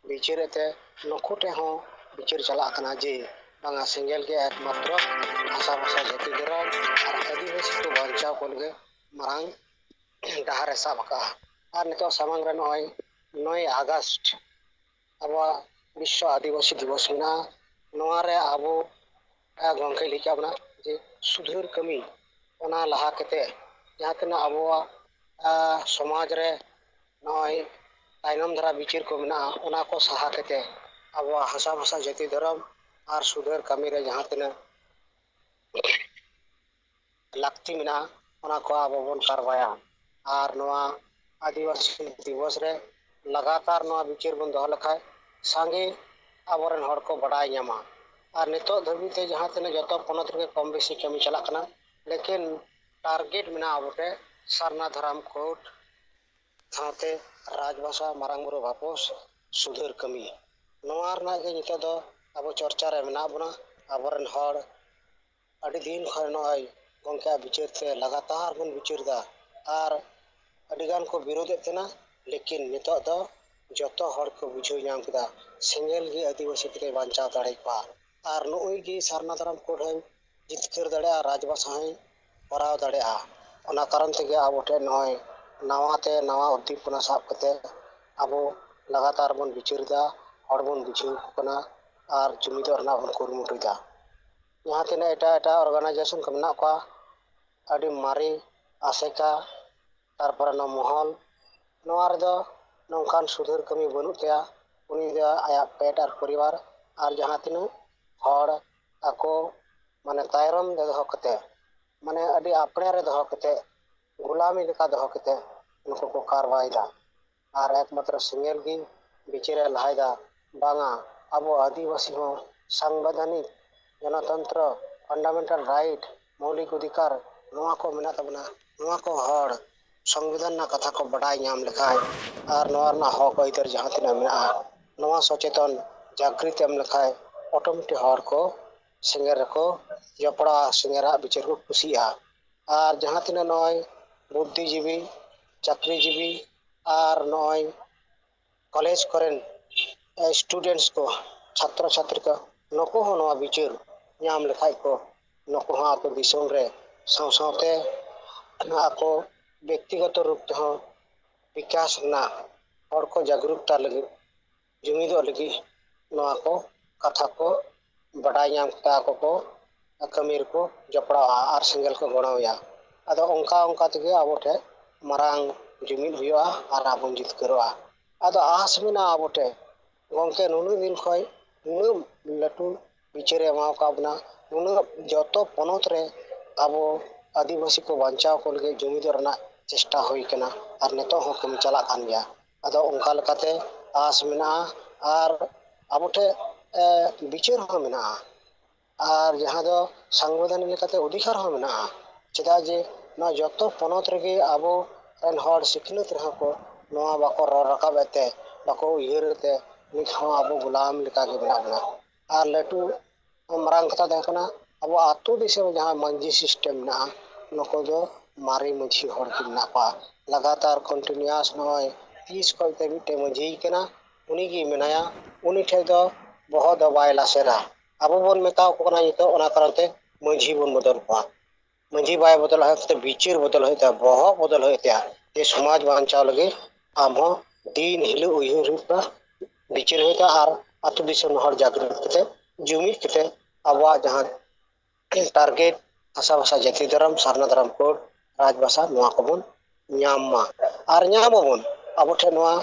ᱵᱤᱪᱟᱹᱨᱮᱫ ᱛᱮ ᱱᱩᱠᱩ ᱴᱷᱮᱱ ᱦᱚᱸ ᱵᱤᱪᱟᱹᱨ ᱪᱟᱞᱟᱜ ᱠᱟᱱᱟ ᱡᱮ ᱵᱟᱝᱟ, ᱥᱮᱸᱜᱮᱞ ᱜᱮ ᱮᱠᱢᱟᱛᱨᱚ ᱦᱟᱥᱟ ᱵᱷᱟᱥᱟ, ᱡᱟᱹᱛᱤ, ᱫᱷᱚᱨᱚᱢ ᱟᱨ ᱟᱹᱫᱤᱵᱟᱹᱥᱤ ᱠᱚ ᱵᱟᱧᱪᱟᱣ ᱠᱚ ᱞᱟᱹᱜᱤᱫ ᱢᱟᱨᱟᱝ ᱰᱟᱦᱟᱨᱮ ᱥᱟᱵ ᱟᱠᱟᱫᱼᱟ᱾ ᱟᱨ ᱱᱤᱛᱚᱜ ᱥᱟᱢᱟᱝ ᱨᱮ ᱱᱚᱜᱼᱚᱭ ᱱᱚᱭ ᱟᱜᱚᱥᱴ ᱟᱵᱚᱣᱟᱜ ᱵᱤᱥᱥᱚ ᱟᱹᱫᱤᱵᱟᱹᱥᱤ ᱫᱤᱵᱚᱥ ᱢᱮᱱᱟᱜᱼᱟ᱾ ᱱᱚᱣᱟ ᱨᱮ ᱟᱵᱚ, ᱟᱨ ᱜᱚᱢᱠᱮ ᱞᱟᱹᱭ ᱠᱟᱜ ᱵᱚᱱᱟ ᱡᱮ ᱥᱩᱫᱷᱟᱹᱨ ᱠᱟᱹᱢᱤ, ᱚᱱᱟ ᱞᱟᱦᱟ ᱠᱟᱛᱮ ᱡᱟᱦᱟᱸ ᱛᱤᱱᱟᱹᱜ ᱟᱵᱚᱣᱟᱜ, ᱟᱨ ᱥᱚᱢᱟᱡᱽ ᱨᱮ ᱱᱚᱜᱼᱚᱭ ᱛᱟᱭᱱᱚᱢ ᱫᱷᱟᱨᱟ ᱵᱤᱪᱟᱹᱨ ᱠᱚ ᱢᱮᱱᱟᱜᱼᱟ, ᱚᱱᱟ ᱠᱚ ᱥᱟᱦᱟ ᱠᱟᱛᱮ ᱟᱵᱚᱣᱟᱜ ᱦᱟᱥᱟ ᱵᱷᱟᱥᱟ, ᱡᱟᱹᱛᱤ, ᱫᱷᱚᱨᱚᱢ ᱟᱨ ᱥᱩᱫᱷᱟᱹᱨ ᱠᱟᱹᱢᱤ ᱨᱮ ᱡᱟᱦᱟᱸ ᱛᱤᱱᱟᱹᱜ ᱞᱟᱹᱠᱛᱤ ᱢᱮᱱᱟᱜᱼᱟ, ᱚᱱᱟ ᱠᱚ ᱟᱵᱚ ᱵᱚᱱ ᱠᱟᱨᱵᱟᱭᱟ᱾ ᱟᱨ ᱱᱚᱣᱟ ᱟᱹᱫᱤᱵᱟᱹᱥᱤ ᱫᱤᱵᱚᱥ ᱨᱮ ᱞᱟᱜᱟᱛᱟᱨ ᱱᱚᱣᱟ ᱵᱤᱪᱟᱹᱨ ᱵᱚᱱ ᱫᱚᱦᱚ ᱞᱮᱠᱷᱟᱱ ᱥᱟᱸᱜᱮ ᱟᱵᱚᱨᱮᱱ ᱦᱚᱲ ᱠᱚ ᱵᱟᱰᱟᱭ ᱧᱟᱢᱟ᱾ ᱟᱨ ᱱᱤᱛᱚᱜ ᱫᱷᱟᱹᱵᱤᱡ ᱛᱮ ᱡᱟᱦᱟᱸ ᱛᱤᱱᱟᱹᱜ ᱡᱚᱛᱚ ᱯᱚᱱᱚᱛ ᱨᱮᱜᱮ ᱠᱚᱢ ᱵᱮᱥᱤ ᱠᱟᱹᱢᱤ ᱪᱟᱞᱟᱜ ᱠᱟᱱᱟ, ᱞᱮᱠᱤᱱ ᱴᱟᱨᱜᱮᱴ ᱢᱮᱱᱟᱜᱼᱟ ᱟᱵᱚ ᱴᱷᱮᱱ ᱥᱟᱨᱱᱟ ᱫᱷᱚᱨᱚᱢ ᱠᱳᱰ, ᱥᱟᱶᱛᱮ ᱨᱟᱡᱽᱵᱷᱟᱥᱟ, ᱢᱟᱨᱟᱝ ᱵᱩᱨᱩ ᱵᱟᱯᱚᱥ, ᱥᱩᱫᱷᱟᱹᱨ ᱠᱟᱹᱢᱤ᱾ ᱱᱚᱣᱟ ᱨᱮᱱᱟᱜ ᱜᱮ ᱱᱤᱛᱚᱜ ᱫᱚ ᱟᱵᱚ ᱪᱚᱨᱪᱟ ᱨᱮ ᱢᱮᱱᱟᱜ ᱵᱚᱱᱟ᱾ ᱟᱵᱚᱨᱮᱱ ᱦᱚᱲ ᱟᱹᱰᱤ ᱫᱤᱱ ᱠᱷᱚᱱ ᱱᱚᱜᱼᱚᱭ ᱜᱚᱢᱠᱮᱭᱟᱜ ᱵᱤᱪᱟᱹᱨ ᱛᱮ ᱞᱟᱜᱟᱛᱟᱨ ᱵᱚᱱ ᱵᱤᱪᱟᱹᱨ ᱮᱫᱟ᱾ ᱟᱨ ᱟᱹᱰᱤ ᱜᱟᱱ ᱠᱚ ᱵᱤᱨᱳᱫᱮᱫ ᱛᱟᱦᱮᱱᱟ, ᱞᱮᱠᱤᱱ ᱱᱤᱛᱚᱜ ᱫᱚ ᱡᱚᱛᱚ ᱦᱚᱲ ᱠᱚ ᱵᱩᱡᱷᱟᱹᱣ ᱧᱟᱢ ᱠᱮᱫᱟ, ᱥᱮᱸᱜᱮᱞ ᱜᱮ ᱟᱹᱫᱤᱵᱟᱹᱥᱤ ᱠᱚᱫᱚᱭ ᱵᱟᱧᱪᱟᱣ ᱫᱟᱲᱮ ᱠᱚᱣᱟ᱾ ᱟᱨ ᱱᱩᱜᱼᱩᱭ ᱜᱮ ᱥᱟᱨᱱᱟ ᱫᱷᱚᱨᱚᱢ ᱠᱳᱰ ᱦᱚᱸᱭ ᱡᱤᱛᱠᱟᱹᱨ ᱫᱟᱲᱮᱭᱟᱜᱼᱟ, ᱨᱟᱡᱽᱵᱷᱟᱥᱟ ᱦᱚᱸᱭ ᱠᱚᱨᱟᱣ ᱫᱟᱲᱮᱭᱟᱜᱼᱟ᱾ ᱚᱱᱟ ᱠᱟᱨᱚᱱ ᱛᱮᱜᱮ ᱟᱵᱚ ᱴᱷᱮᱱ ᱱᱚᱜᱼᱚᱭ ᱱᱟᱣᱟ ᱛᱮ ᱱᱟᱣᱟ ᱩᱫᱫᱤᱯᱚᱱᱟ ᱥᱟᱵ ᱠᱟᱛᱮ ᱟᱵᱚ ᱞᱟᱜᱟᱛᱟᱨ ᱵᱚᱱ ᱵᱤᱪᱟᱹᱨ ᱮᱫᱟ, ᱦᱚᱲ ᱵᱚᱱ ᱵᱩᱡᱷᱟᱹᱣ ᱟᱠᱚ ᱠᱟᱱᱟ ᱟᱨ ᱡᱩᱢᱤᱫᱚᱜ ᱨᱮᱱᱟᱜ ᱵᱚᱱ ᱠᱩᱨᱩᱢᱩᱴᱩᱭᱮᱫᱟ᱾ ᱡᱟᱦᱟᱸ ᱛᱤᱱᱟᱹᱜ ᱮᱴᱟᱜ ᱮᱴᱟᱜ ᱚᱨᱜᱟᱱᱟᱭᱡᱮᱥᱚᱱ ᱠᱚ ᱢᱮᱱᱟᱜ ᱠᱚᱣᱟ, ᱟᱹᱰᱤ ᱢᱟᱨᱮ ᱟᱥᱮᱠᱟ, ᱛᱟᱨᱯᱚᱨᱮ ᱱᱚᱣᱟ ᱢᱚᱦᱚᱞ, ᱱᱚᱣᱟ ᱨᱮᱫᱚ ᱱᱚᱝᱠᱟᱱ ᱥᱩᱫᱷᱟᱹᱨ ᱠᱟᱹᱢᱤ ᱵᱟᱹᱱᱩᱜ ᱛᱟᱭᱟ᱾ ᱩᱱᱤ ᱫᱚ ᱟᱭᱟᱜ ᱯᱮᱴ ᱟᱨ ᱯᱚᱨᱤᱵᱟᱨ ᱟᱨ ᱡᱟᱦᱟᱸ ᱛᱤᱱᱟᱹᱜ ᱦᱚᱲ ᱟᱠᱚ ᱢᱟᱱᱮ ᱛᱟᱭᱨᱚᱢ ᱨᱮ ᱫᱚᱦᱚ ᱠᱟᱛᱮ, ᱢᱟᱱᱮ ᱟᱹᱰᱤ ᱟᱯᱲᱮ ᱨᱮ ᱫᱚᱦᱚ ᱠᱟᱛᱮ, ᱜᱩᱞᱟᱢᱤ ᱞᱮᱠᱟ ᱫᱚᱦᱚ ᱠᱟᱛᱮ ᱱᱩᱠᱩ ᱠᱚ ᱠᱟᱨᱣᱟᱭᱮᱫᱟ᱾ ᱟᱨ ᱮᱠᱢᱟᱛᱨᱚ ᱥᱮᱸᱜᱮᱞ ᱜᱮ ᱵᱤᱪᱟᱹᱨᱮ ᱞᱟᱦᱟᱭᱮᱫᱟ, ᱵᱟᱝᱟ, ᱟᱵᱚ ᱟᱹᱫᱤᱵᱟᱹᱥᱤ ᱦᱚᱸ ᱥᱟᱝᱵᱤᱫᱷᱟᱱᱤᱠ ᱜᱚᱱᱚᱛᱚᱱᱛᱨᱚ, ᱯᱷᱟᱱᱰᱟᱢᱮᱱᱴᱟᱞ ᱨᱟᱭᱤᱴ, ᱢᱳᱣᱞᱤᱠ ᱚᱫᱷᱤᱠᱟᱨ, ᱱᱚᱣᱟ ᱠᱚ ᱢᱮᱱᱟᱜ ᱛᱟᱵᱚᱱᱟ᱾ ᱱᱚᱣᱟ ᱠᱚ ᱦᱚᱲ ᱥᱚᱝᱵᱤᱫᱷᱟᱱ ᱨᱮᱱᱟᱜ ᱠᱟᱛᱷᱟ ᱠᱚ ᱵᱟᱰᱟᱭ ᱧᱟᱢ ᱞᱮᱠᱷᱟᱱ ᱟᱨ ᱱᱚᱣᱟ ᱨᱮᱱᱟᱜ ᱦᱚᱠ ᱟᱹᱭᱫᱟᱹᱨ ᱡᱟᱦᱟᱸ ᱛᱤᱱᱟᱹᱜ ᱢᱮᱱᱟᱜᱼᱟ, ᱱᱚᱣᱟ ᱥᱚᱪᱮᱛᱚᱱ ᱡᱟᱜᱽᱨᱤᱛ ᱮᱢ ᱞᱮᱠᱷᱟᱱ ᱚᱴᱳᱢᱮᱴᱤᱠ ᱦᱚᱲ ᱠᱚ ᱥᱮᱸᱜᱮᱞ ᱨᱮᱠᱚ ᱡᱚᱯᱲᱟᱜᱼᱟ, ᱥᱮᱸᱜᱮᱞᱟᱜ ᱵᱤᱪᱟᱹᱨ ᱠᱚ ᱠᱩᱥᱤᱭᱟᱜᱼᱟ᱾ ᱟᱨ ᱡᱟᱦᱟᱸ ᱛᱤᱱᱟᱹᱜ ᱱᱚᱜᱼᱚᱭ ᱵᱩᱫᱽᱫᱷᱤᱡᱤᱵᱤ, ᱪᱟᱹᱠᱨᱤᱡᱤᱵᱤ ᱟᱨ ᱱᱚᱜᱼᱚᱭ ᱠᱚᱞᱮᱡᱽ ᱠᱚᱨᱮᱱ ᱥᱴᱩᱰᱮᱱᱴᱥ ᱠᱚ, ᱪᱷᱟᱛᱨᱚ ᱪᱷᱟᱛᱨᱤ ᱠᱚ, ᱱᱩᱠᱩ ᱦᱚᱸ ᱱᱚᱣᱟ ᱵᱤᱪᱟᱹᱨ ᱧᱟᱢ ᱞᱮᱠᱷᱟᱡ ᱠᱚ, ᱱᱩᱠᱩ ᱦᱚᱸ ᱟᱠᱚ ᱫᱤᱥᱚᱢ ᱨᱮ ᱥᱟᱶ ᱥᱟᱶᱛᱮ ᱟᱠᱚ ᱵᱮᱠᱛᱤᱜᱚᱛᱚ ᱨᱩᱯ ᱛᱮᱦᱚᱸ ᱵᱤᱠᱟᱥ ᱨᱮᱱᱟᱜ ᱦᱚᱲ ᱠᱚ ᱡᱟᱜᱽᱨᱩᱠᱛᱟ ᱞᱟᱹᱜᱤᱫ, ᱡᱩᱢᱤᱫᱚᱜ ᱞᱟᱹᱜᱤᱫ ᱱᱚᱣᱟ ᱠᱚ ᱠᱟᱛᱷᱟ ᱠᱚ ᱵᱟᱰᱟᱭ ᱧᱟᱢ ᱠᱟᱛᱮ ᱟᱠᱚ ᱠᱚ ᱠᱟᱹᱢᱤ ᱨᱮᱠᱚ ᱡᱚᱯᱲᱟᱣᱟ ᱟᱨ ᱥᱮᱸᱜᱮᱞ ᱠᱚ ᱜᱚᱲᱚᱣᱟᱭᱟ᱾ ᱟᱫᱚ ᱚᱱᱠᱟ ᱚᱱᱠᱟ ᱛᱮᱜᱮ ᱟᱵᱚ ᱴᱷᱮᱱ ᱢᱟᱨᱟᱝ ᱡᱩᱢᱤᱫ ᱦᱩᱭᱩᱜᱼᱟ ᱟᱨ ᱟᱵᱚᱱ ᱡᱤᱛᱠᱟᱹᱨᱚᱜᱼᱟ᱾ ᱟᱫᱚ ᱟᱥ ᱢᱮᱱᱟᱜᱼᱟ ᱟᱵᱚ ᱴᱷᱮᱱ, ᱜᱚᱢᱠᱮ ᱱᱩᱱᱟᱹᱜ ᱫᱤᱱ ᱠᱷᱚᱱ ᱱᱩᱱᱟᱹᱜ ᱞᱟᱹᱴᱩ ᱵᱤᱪᱟᱹᱨᱮ ᱮᱢᱟᱣ ᱟᱠᱟᱫ ᱵᱚᱱᱟ, ᱱᱩᱱᱟᱹᱜ ᱡᱚᱛᱚ ᱯᱚᱱᱚᱛ ᱨᱮ ᱟᱵᱚ ᱟᱹᱫᱤᱵᱟᱹᱥᱤ ᱠᱚ ᱵᱟᱧᱪᱟᱣ ᱠᱚ ᱞᱟᱹᱜᱤᱫ ᱡᱩᱢᱤᱫᱚᱜ ᱨᱮᱱᱟᱜ ᱪᱮᱥᱴᱟ ᱦᱩᱭ ᱠᱟᱱᱟ ᱟᱨ ᱱᱤᱛᱚᱜ ᱦᱚᱸ ᱠᱟᱹᱢᱤ ᱪᱟᱞᱟᱜ ᱠᱟᱱ ᱜᱮᱭᱟ᱾ ᱟᱫᱚ ᱚᱱᱠᱟ ᱞᱮᱠᱟᱛᱮ ᱟᱥ ᱢᱮᱱᱟᱜᱼᱟ ᱟᱨ ᱟᱵᱚ ᱴᱷᱮᱱ, ᱮ, ᱵᱤᱪᱟᱹᱨ ᱦᱚᱸ ᱢᱮᱱᱟᱜᱼᱟ᱾ ᱟᱨ ᱡᱟᱦᱟᱸ ᱫᱚ ᱥᱟᱝᱵᱤᱫᱷᱟᱱᱤᱠ ᱞᱮᱠᱟᱛᱮ ᱚᱫᱷᱤᱠᱟᱨ ᱦᱚᱸ ᱢᱮᱱᱟᱜᱼᱟ᱾ ᱪᱮᱫᱟᱜ ᱡᱮ ᱱᱚᱣᱟ ᱡᱚᱛᱚ ᱯᱚᱱᱚᱛ ᱨᱮᱜᱮ ᱟᱵᱚ ᱨᱮᱱ ᱦᱚᱲ ᱥᱤᱠᱷᱱᱟᱹᱛ ᱨᱮᱦᱚᱸ ᱠᱚ ᱱᱚᱣᱟ ᱵᱟᱠᱚ ᱨᱚᱲ ᱨᱟᱠᱟᱵ ᱮᱫ ᱛᱮ, ᱵᱟᱠᱚ ᱩᱭᱦᱟᱹᱨ ᱮᱫ ᱛᱮ, ᱱᱤᱛ ᱦᱚᱸ ᱟᱵᱚ ᱜᱩᱞᱟᱢ ᱞᱮᱠᱟ ᱜᱮ ᱢᱮᱱᱟᱜ ᱵᱚᱱᱟ᱾ ᱟᱨ ᱞᱟᱹᱴᱩ ᱢᱟᱨᱟᱝ ᱠᱟᱛᱷᱟ ᱫᱚ ᱦᱩᱭᱩᱜ ᱠᱟᱱᱟ, ᱟᱵᱚ ᱟᱹᱛᱩ ᱫᱤᱥᱚᱢ ᱡᱟᱦᱟᱸ ᱢᱟᱹᱡᱷᱤ system ᱢᱮᱱᱟᱜᱼᱟ, ᱱᱩᱠᱩ ᱫᱚ ᱢᱟᱨᱮ ᱢᱟᱹᱡᱷᱤ ᱦᱚᱲ ᱜᱮ ᱢᱮᱱᱟᱜ ᱠᱚᱣᱟ᱾ ᱞᱟᱜᱟᱛᱟᱨ continuous ᱱᱚᱜᱼᱚᱭ ᱛᱤᱥ ᱠᱷᱚᱱ ᱛᱮ ᱢᱤᱫᱴᱮᱱ ᱢᱟᱹᱡᱷᱤ ᱠᱟᱱᱟ, ᱩᱱᱤ ᱜᱮ ᱢᱮᱱᱟᱭᱟ, ᱩᱱᱤ ᱴᱷᱮᱱ ᱫᱚ ᱵᱚᱦᱚᱜ ᱫᱚ ᱵᱟᱭ ᱞᱟᱥᱮᱨᱟ᱾ ᱟᱵᱚ ᱵᱚᱱ ᱢᱮᱛᱟ ᱠᱚ ᱠᱟᱱᱟ ᱱᱤᱛᱚᱜ, ᱚᱱᱟ ᱠᱟᱨᱚᱱ ᱛᱮ ᱢᱟᱹᱡᱷᱤ ᱵᱚᱱ ᱵᱚᱫᱚᱞ ᱠᱚᱣᱟ᱾ ᱢᱟᱹᱡᱷᱤ ᱵᱟᱭ ᱵᱚᱫᱚᱞ ᱦᱩᱭᱩᱜ ᱛᱟᱭᱟ, ᱵᱤᱪᱟᱹᱨ ᱵᱚᱫᱚᱞ ᱦᱩᱭᱩᱜ ᱛᱟᱭᱟ, ᱵᱚᱦᱚᱜ ᱵᱚᱫᱚᱞ ᱦᱩᱭᱩᱜ ᱛᱟᱭᱟ᱾ ᱡᱮ ᱥᱚᱢᱟᱡᱽ ᱵᱟᱧᱪᱟᱣ ᱞᱟᱹᱜᱤᱫ ᱟᱢ ᱦᱚᱸ ᱫᱤᱱ ᱦᱤᱞᱳᱜ ᱩᱭᱦᱟᱹᱨ ᱦᱩᱭᱩᱜ ᱛᱟᱢᱟ, ᱵᱤᱪᱟᱹᱨ ᱦᱩᱭᱩᱜ ᱛᱟᱢᱟ ᱟᱨ ᱟᱹᱛᱩ ᱫᱤᱥᱚᱢ ᱦᱚᱲ ᱡᱟᱜᱽᱨᱚᱛ ᱠᱟᱛᱮ, ᱡᱩᱢᱤᱫ ᱠᱟᱛᱮ ᱟᱵᱚᱣᱟᱜ ᱡᱟᱦᱟᱸ target ᱦᱟᱥᱟ ᱵᱷᱟᱥᱟ ᱡᱟᱹᱛᱤ ᱫᱷᱚᱨᱚᱢ, ᱥᱟᱨᱱᱟ ᱫᱷᱚᱨᱚᱢ code, ᱨᱟᱡᱽ ᱵᱷᱟᱥᱟ, ᱱᱚᱣᱟ ᱠᱚᱵᱚᱱ ᱧᱟᱢ ᱢᱟ᱾ ᱟᱨ ᱧᱟᱢ ᱟᱵᱚᱱ, ᱟᱵᱚ ᱴᱷᱮᱱ ᱱᱚᱣᱟ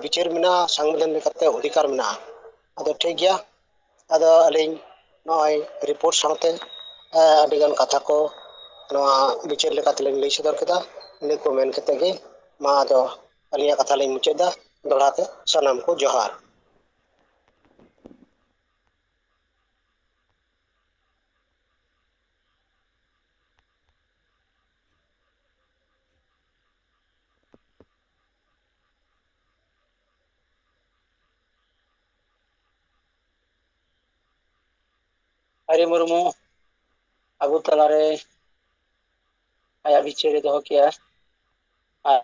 ᱵᱤᱪᱟᱹᱨ ᱢᱮᱱᱟᱜᱼᱟ, ᱥᱚᱝᱵᱤᱫᱷᱟᱱ ᱞᱮᱠᱟᱛᱮ ᱚᱫᱷᱤᱠᱟᱨ ᱢᱮᱱᱟᱜᱼᱟ᱾ ᱟᱫᱚ ᱴᱷᱤᱠ ᱜᱮᱭᱟ, ᱟᱫᱚ ᱟᱹᱞᱤᱧ ᱱᱚᱜᱼᱚᱭ ᱨᱤᱯᱳᱨᱴ ᱥᱟᱶᱛᱮ ᱟᱹᱰᱤᱜᱟᱱ ᱠᱟᱛᱷᱟ ᱠᱚ ᱱᱚᱣᱟ ᱵᱤᱪᱟᱹᱨ ᱞᱮᱠᱟᱛᱮᱞᱤᱧ ᱞᱟᱹᱭ ᱥᱚᱫᱚᱨ ᱠᱮᱫᱟ᱾ ᱤᱱᱟᱹ ᱠᱚ ᱢᱮᱱ ᱠᱟᱛᱮ ᱜᱮ ᱢᱟ ᱟᱫᱚ ᱟᱹᱞᱤᱧᱟᱜ ᱠᱟᱛᱷᱟ ᱞᱤᱧ ᱢᱩᱪᱟᱹᱫ ᱮᱫᱟ᱾ ᱫᱚᱦᱲᱟ ᱛᱮ ᱥᱟᱱᱟᱢ ᱠᱚ ᱡᱚᱦᱟᱨ᱾ ᱟᱨᱤ ᱢᱩᱨᱢᱩ ᱟᱵᱚ ᱛᱟᱞᱟᱨᱮ ᱟᱭᱟᱜ ᱵᱤᱪᱟᱹᱨ ᱮ ᱫᱚᱦᱚ ᱠᱮᱜᱼᱟ᱾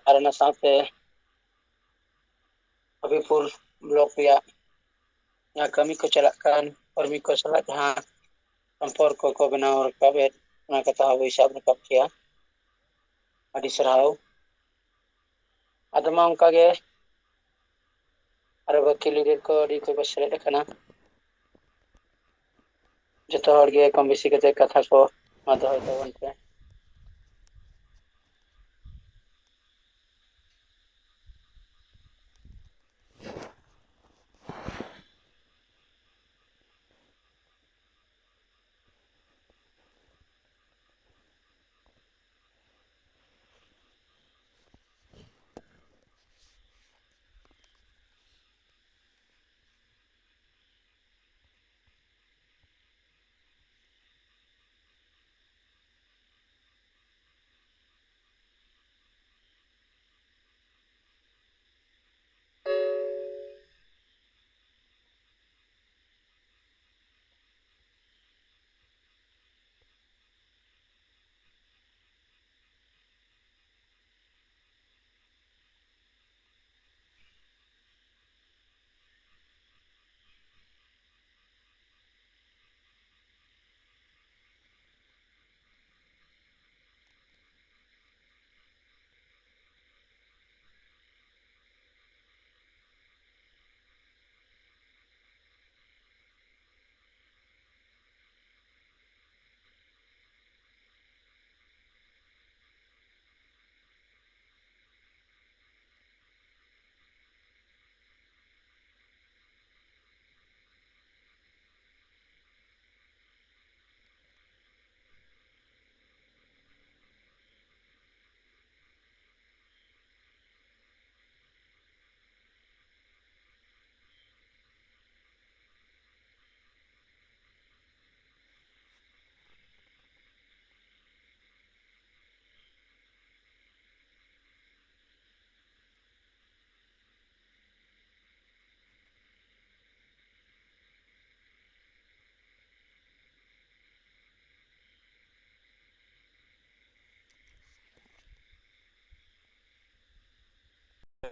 ᱟᱨ ᱚᱱᱟ ᱥᱟᱶᱛᱮ ᱦᱚᱵᱤᱯᱩᱨ ᱵᱞᱚᱠ ᱨᱮᱭᱟᱜ ᱡᱟᱦᱟᱸ ᱠᱟᱹᱢᱤ ᱠᱚ ᱪᱟᱞᱟᱜ ᱠᱟᱱ, ᱠᱚᱨᱢᱤ ᱠᱚ ᱥᱟᱞᱟᱜ ᱡᱟᱦᱟᱸ ᱥᱚᱢᱯᱚᱨᱠᱚ ᱠᱚ ᱵᱮᱱᱟᱣ ᱨᱟᱠᱟᱵ ᱮᱫ, ᱚᱱᱟ ᱠᱟᱛᱷᱟ ᱦᱚᱸ ᱵᱚ ᱥᱟᱵ ᱨᱟᱠᱟᱵ ᱠᱮᱜᱼᱟ᱾ ᱟᱹᱰᱤ ᱥᱟᱨᱦᱟᱣ᱾ ᱟᱫᱚ ᱢᱟ ᱚᱱᱠᱟ ᱜᱮ ᱟᱨᱚ ᱵᱟᱹᱠᱤ ᱞᱤᱰᱟᱨ ᱠᱚ ᱟᱹᱰᱤ ᱠᱚ ᱥᱮᱞᱮᱫ ᱟᱠᱟᱱᱟ᱾ ᱡᱚᱛᱚ ᱦᱚᱲ ᱜᱮ ᱠᱚᱢ ᱵᱮᱥᱤ ᱠᱟᱛᱮ ᱠᱟᱛᱷᱟ ᱠᱚ ᱢᱟ ᱫᱚᱦᱚᱭ ᱛᱟᱵᱚᱱ ᱯᱮ᱾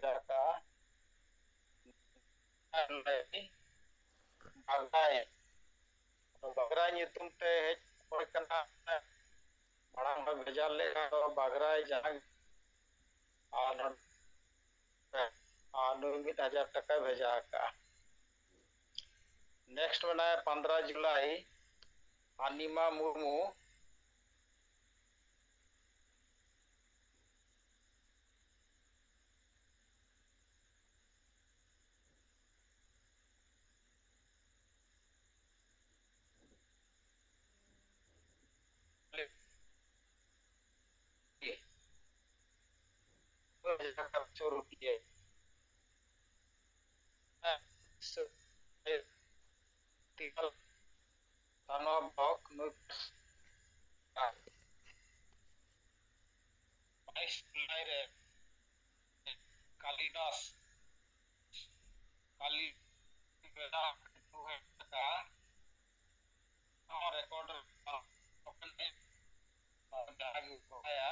ᱵᱷᱮᱡᱟ ᱠᱟᱜᱼᱟ᱾ ᱵᱟᱜᱽᱨᱟᱭ, ᱵᱟᱜᱽᱨᱟᱭ ᱧᱩᱛᱩᱢ ᱛᱮ ᱦᱮᱡ ᱦᱩᱭ ᱠᱟᱱᱟ᱾ ᱢᱟᱲᱟᱝ ᱦᱚᱸ ᱵᱷᱮᱡᱟ ᱞᱮᱫ ᱠᱷᱟᱱ ᱫᱚ ᱵᱟᱜᱽᱨᱟᱭ ᱡᱟᱦᱟᱸ ᱟᱨ ᱱᱚᱰᱮ ᱟᱨ ᱱᱩᱭ ᱢᱤᱫ ᱦᱟᱡᱟᱨ ᱴᱟᱠᱟᱭ ᱵᱷᱮᱡᱟ ᱟᱠᱟᱫᱼᱟ᱾ ᱱᱮᱠᱥᱴ ᱢᱮᱱᱟᱭᱟ ᱯᱚᱱᱫᱽᱨᱟ ᱡᱩᱞᱟᱭ, ᱟᱱᱤᱢᱟ ᱢᱩᱨᱢᱩ᱾ ᱛᱟᱱᱣᱟ ᱵᱞᱚᱠ ᱱᱩᱭ ᱵᱟᱭᱤᱥ ᱡᱩᱞᱟᱭ ᱨᱮ ᱠᱟᱞᱤᱫᱟᱥ, ᱠᱟᱞᱤ ᱵᱮᱲᱟ ᱴᱟᱠᱟ ᱱᱚᱣᱟ ᱨᱮᱠᱚᱨᱰ ᱨᱮ ᱡᱟᱦᱟᱸ ᱜᱮ ᱵᱟᱲᱟᱭᱟ᱾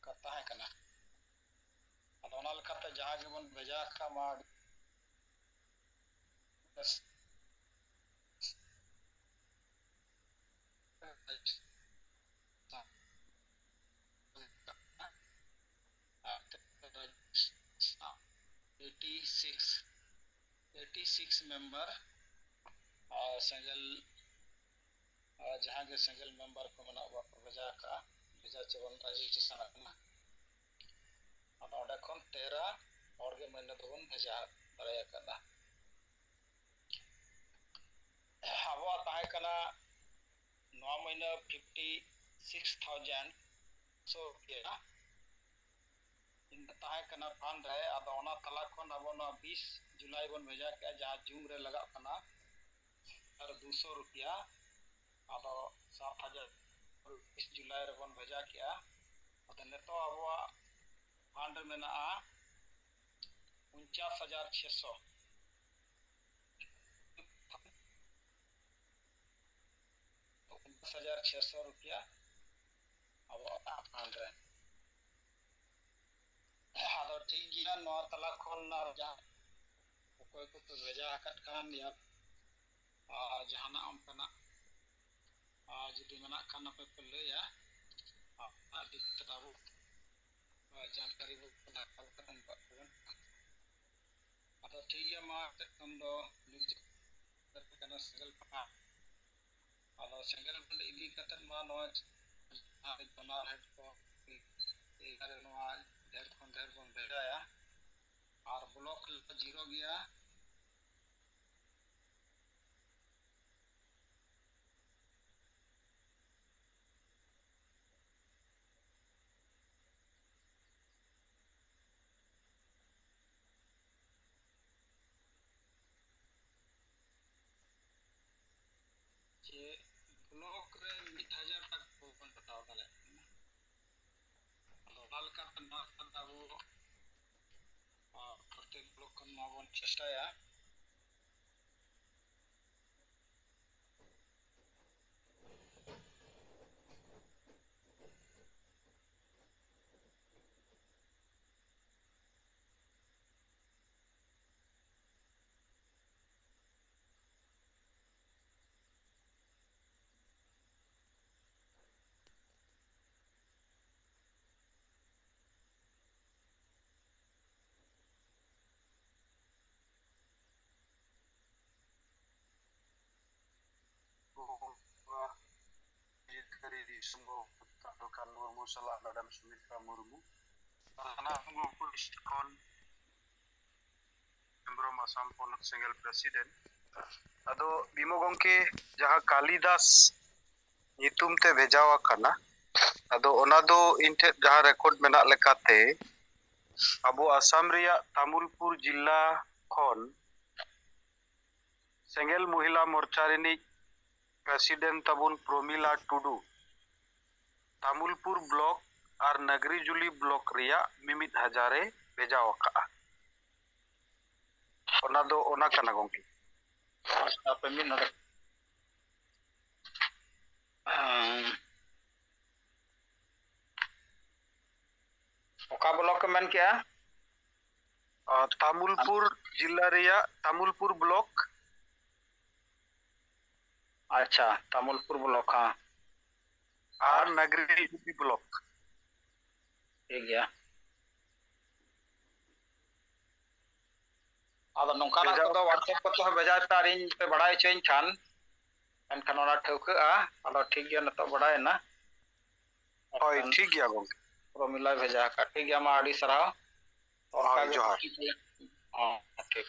ᱠᱟᱛᱷᱟ ᱛᱟᱦᱮᱸ ᱠᱟᱱᱟ᱾ ᱟᱫᱚ ᱚᱱᱟ ᱞᱮᱠᱟᱛᱮ ᱡᱟᱦᱟᱸ ᱜᱮᱵᱚᱱ ᱵᱷᱮᱡᱟ ᱟᱠᱟᱫ ᱢᱟ, ᱟᱹᱰᱤ ᱵᱮᱥ᱾ Eighty six, eighty six member ᱟᱨ ᱥᱮᱸᱜᱮᱞ ᱟᱨ ᱡᱟᱦᱟᱸ ᱜᱮ ᱥᱮᱸᱜᱮᱞ ᱢᱮᱢᱵᱟᱨ ᱠᱚ ᱢᱮᱱᱟᱜ ᱠᱚᱣᱟ, ᱠᱚ ᱵᱷᱮᱡᱟ ᱟᱠᱟᱫᱼᱟ, ᱵᱷᱮᱡᱟ ᱪᱮᱵᱚᱱ ᱨᱟᱡᱤ ᱦᱚᱪᱚ ᱥᱟᱱᱟ ᱠᱟᱱᱟ᱾ ᱟᱫᱚ ᱚᱸᱰᱮ ᱠᱷᱚᱱ ᱛᱮᱨᱟ ᱦᱚᱲ ᱜᱮ ᱢᱟᱹᱱ ᱫᱚᱵᱚᱱ ᱵᱷᱮᱡᱟ ᱫᱟᱲᱮ ᱟᱠᱟᱫᱟ᱾ ᱟᱵᱚᱣᱟᱜ ᱛᱟᱦᱮᱸ ᱠᱟᱱᱟ ᱱᱚᱣᱟ ᱢᱟᱹᱦᱱᱟᱹ ᱯᱷᱤᱯᱴᱤ ᱥᱤᱠᱥ ᱛᱷᱟᱣᱡᱮᱱᱰ ᱥᱚ ᱨᱩᱯᱤᱭᱟ᱾ ᱤᱱᱟᱹ ᱛᱟᱦᱮᱸ ᱠᱟᱱᱟ ᱯᱷᱟᱱᱰ ᱨᱮ᱾ ᱟᱫᱚ ᱚᱱᱟ ᱛᱟᱞᱟ ᱠᱷᱚᱱ ᱟᱵᱚ ᱱᱚᱣᱟ ᱵᱤᱥ ᱡᱩᱞᱟᱭ ᱵᱚᱱ ᱵᱷᱮᱡᱟ ᱠᱮᱜᱼᱟ, ᱡᱟᱦᱟᱸ ᱡᱩᱱ ᱨᱮ ᱞᱟᱜᱟᱜ ᱠᱟᱱᱟ ᱟᱨ ᱫᱩᱥᱚ ᱨᱩᱯᱤᱭᱟ᱾ ᱟᱫᱚ ᱥᱟᱛ ᱦᱟᱡᱟᱨ ᱵᱤᱥ ᱡᱩᱞᱟᱭ ᱨᱮᱵᱚᱱ ᱵᱷᱮᱡᱟ ᱠᱮᱜᱼᱟ᱾ ᱟᱫᱚ ᱱᱤᱛᱚᱜ ᱟᱵᱚᱣᱟᱜ ᱯᱷᱟᱱᱰ ᱨᱮ ᱢᱮᱱᱟᱜᱼᱟ ᱩᱱᱪᱟᱥ ᱦᱟᱡᱟᱨ ᱪᱷᱮᱥᱚ᱾ ᱩᱱᱪᱟᱥ ᱦᱟᱡᱟᱨ ᱪᱷᱮᱥᱚ ᱨᱩᱯᱤᱭᱟ ᱟᱵᱚᱣᱟᱜ ᱯᱷᱟᱱᱰ ᱨᱮ᱾ ᱟᱫᱚ ᱴᱷᱤᱠ ᱜᱮᱭᱟ, ᱱᱚᱣᱟ ᱛᱟᱞᱟ ᱠᱷᱚᱱ ᱟᱨ ᱡᱟᱦᱟᱸ ᱚᱠᱚᱭ ᱠᱚᱯᱮ ᱵᱷᱮᱡᱟ ᱟᱠᱟᱫ ᱠᱷᱟᱱ ᱭᱟ, ᱟᱨ ᱡᱟᱦᱟᱱᱟᱜ ᱚᱱᱠᱟᱱᱟᱜ, ᱟᱨ ᱡᱩᱫᱤ ᱢᱮᱱᱟᱜ ᱠᱷᱟᱱ ᱟᱯᱮ ᱯᱮ ᱞᱟᱹᱭᱟ, ᱟᱨ ᱟᱹᱰᱤ ᱠᱟᱛᱷᱟ ᱵᱚ, ᱟᱨ ᱡᱟᱱᱠᱟᱨᱤ ᱵᱚ ᱦᱟᱛᱟᱣ ᱠᱟᱛᱮ ᱩᱱᱠᱩᱣᱟᱜ ᱠᱚᱵᱚᱱ᱾ ᱟᱫᱚ ᱴᱷᱤᱠ ᱜᱮᱭᱟ, ᱢᱟ ᱮᱱᱛᱮᱫ ᱠᱷᱟᱱ ᱫᱚ ᱱᱤᱭᱩᱡᱽ ᱠᱟᱱᱟ ᱥᱮᱸᱜᱮᱞ ᱯᱟᱲᱦᱟᱣ᱾ ᱟᱫᱚ ᱥᱮᱸᱜᱮᱞ ᱵᱚᱱᱫ ᱤᱫᱤ ᱠᱟᱛᱮᱫ ᱢᱟ ᱱᱚᱣᱟ ᱡᱟᱦᱟᱸ ᱡᱚᱱᱟᱨ ᱦᱮᱰ ᱠᱚ ᱮᱨᱤᱭᱟ ᱨᱮ ᱱᱚᱣᱟ ᱰᱷᱮᱨ ᱠᱷᱚᱱ ᱰᱷᱮᱨ ᱵᱚᱱ ᱵᱷᱮᱡᱟᱭᱟ᱾ ᱟᱨ ᱵᱞᱚᱠ ᱞᱮᱠᱟ ᱡᱤᱨᱳ ᱜᱮᱭᱟ᱾ ᱡᱮ ᱵᱞᱚᱠ ᱨᱮ ᱢᱤᱫ ᱦᱟᱡᱟᱨ ᱴᱟᱠᱟ ᱵᱚᱱ ᱦᱟᱛᱟᱣ ᱫᱟᱲᱮᱭᱟᱜ ᱠᱟᱱᱟ᱾ ᱟᱫᱚ ᱚᱱᱟ ᱞᱮᱠᱟᱛᱮ ᱱᱚᱣᱟ ᱠᱷᱟᱱ ᱟᱵᱚ, ᱟᱨ, ᱯᱨᱚᱛᱮᱠ ᱵᱞᱚᱠ ᱠᱷᱚᱱ ᱱᱚᱣᱟ ᱵᱚᱱ ᱪᱮᱥᱴᱟᱭᱟ᱾ ᱥᱚᱝᱜᱷᱚ ᱯᱨᱚᱫᱷᱟᱱ ᱢᱩᱨᱢᱩ ᱥᱟᱞᱟᱜ ᱢᱮᱰᱟᱢ ᱥᱩᱢᱤᱛᱨᱟ ᱢᱩᱨᱢᱩ, ᱥᱟᱱᱟᱢ ᱠᱚ ᱠᱷᱚᱱ ᱦᱮᱢᱵᱨᱚᱢ, ᱟᱥᱟᱢ ᱯᱚᱱᱚᱛ ᱥᱮᱸᱜᱮᱞ ᱯᱨᱮᱥᱤᱰᱮᱱᱴ᱾ ᱟᱫᱚ ᱵᱤᱢᱚ ᱜᱚᱢᱠᱮ, ᱡᱟᱦᱟᱸ ᱠᱟᱞᱤᱫᱟᱥ ᱧᱩᱛᱩᱢ ᱛᱮ ᱵᱷᱮᱡᱟ ᱟᱠᱟᱱᱟ, ᱟᱫᱚ ᱚᱱᱟ ᱫᱚ ᱤᱧ ᱴᱷᱮᱱ ᱡᱟᱦᱟᱸ ᱨᱮᱠᱚᱨᱰ ᱢᱮᱱᱟᱜ ᱞᱮᱠᱟᱛᱮ, ᱟᱵᱚ ᱟᱥᱟᱢ ᱨᱮᱭᱟᱜ ᱛᱟᱢᱩᱞᱯᱩᱨ ᱡᱤᱞᱟ ᱠᱷᱚᱱ ᱥᱮᱸᱜᱮᱞ ᱢᱚᱦᱤᱞᱟ ᱢᱳᱨᱪᱟ ᱨᱤᱱᱤᱡ ᱯᱨᱮᱥᱤᱰᱮᱱᱴ ᱛᱟᱵᱚᱱ ᱯᱨᱚᱢᱤᱞᱟ ᱴᱩᱰᱩ ᱛᱟᱢᱩᱞᱯᱩᱨ ᱵᱞᱚᱠ ᱟᱨ ᱱᱟᱜᱽᱨᱤᱡᱩᱞᱤ ᱵᱞᱚᱠ ᱨᱮᱭᱟᱜ ᱢᱤᱢᱤᱫ ᱦᱟᱡᱟᱨ ᱮ ᱵᱷᱮᱡᱟ ᱟᱠᱟᱫᱼᱟ᱾ ᱚᱱᱟ ᱫᱚ ᱚᱱᱟ ᱠᱟᱱᱟ ᱜᱚᱢᱠᱮ᱾ ᱟᱯᱮ ᱢᱤᱫ ᱱᱚᱰᱮ᱾ ᱦᱮᱸ᱾ ᱚᱠᱟ ᱵᱞᱚᱠ ᱮᱢ ᱢᱮᱱ ᱠᱮᱜᱼᱟ? ᱟᱨ ᱛᱟᱢᱩᱞᱯᱩᱨ ᱡᱤᱞᱟ ᱨᱮᱭᱟᱜ ᱛᱟᱢᱩᱞᱯᱩᱨ ᱵᱞᱚᱠ᱾ ᱟᱪᱪᱷᱟ, ᱛᱟᱢᱩᱞᱯᱩᱨ ᱵᱞᱚᱠ, ᱦᱮᱸ᱾ ᱟᱨ ᱱᱟᱜᱽᱨᱤ ᱵᱞᱚᱠ᱾ ᱴᱷᱤᱠ ᱜᱮᱭᱟ᱾ ᱟᱫᱚ ᱱᱚᱝᱠᱟᱱᱟᱜ ᱵᱷᱮᱡᱟ ᱠᱚᱫᱚ WhatsApp ᱠᱚᱛᱮ ᱦᱚᱸ ᱵᱷᱮᱡᱟᱭ ᱯᱮ, ᱟᱨ ᱤᱧ ᱯᱮ ᱵᱟᱲᱟᱭ ᱦᱚᱪᱚᱧ ᱠᱷᱟᱱ, ᱮᱱᱠᱷᱟᱱ ᱚᱱᱟ ᱴᱷᱟᱹᱣᱠᱟᱹᱜᱼᱟ᱾ ᱟᱫᱚ ᱴᱷᱤᱠ ᱜᱮᱭᱟ, ᱱᱤᱛᱚᱜ ᱵᱟᱲᱟᱭᱮᱱᱟ᱾ ᱦᱳᱭ, ᱮᱱᱠᱷᱟᱱ ᱴᱷᱤᱠ ᱜᱮᱭᱟ ᱜᱚᱢᱠᱮ᱾ ᱯᱨᱚᱢᱤᱞᱟᱭ ᱵᱷᱮᱡᱟ ᱟᱠᱟᱫ᱾ ᱴᱷᱤᱠ ᱜᱮᱭᱟ, ᱢᱟ ᱟᱹᱰᱤ ᱥᱟᱨᱦᱟᱣ᱾ ᱦᱳᱭ, ᱚᱱᱠᱟ ᱜᱮ ᱡᱚᱦᱟᱨ᱾ ᱦᱚᱸ, ᱴᱷᱤᱠ᱾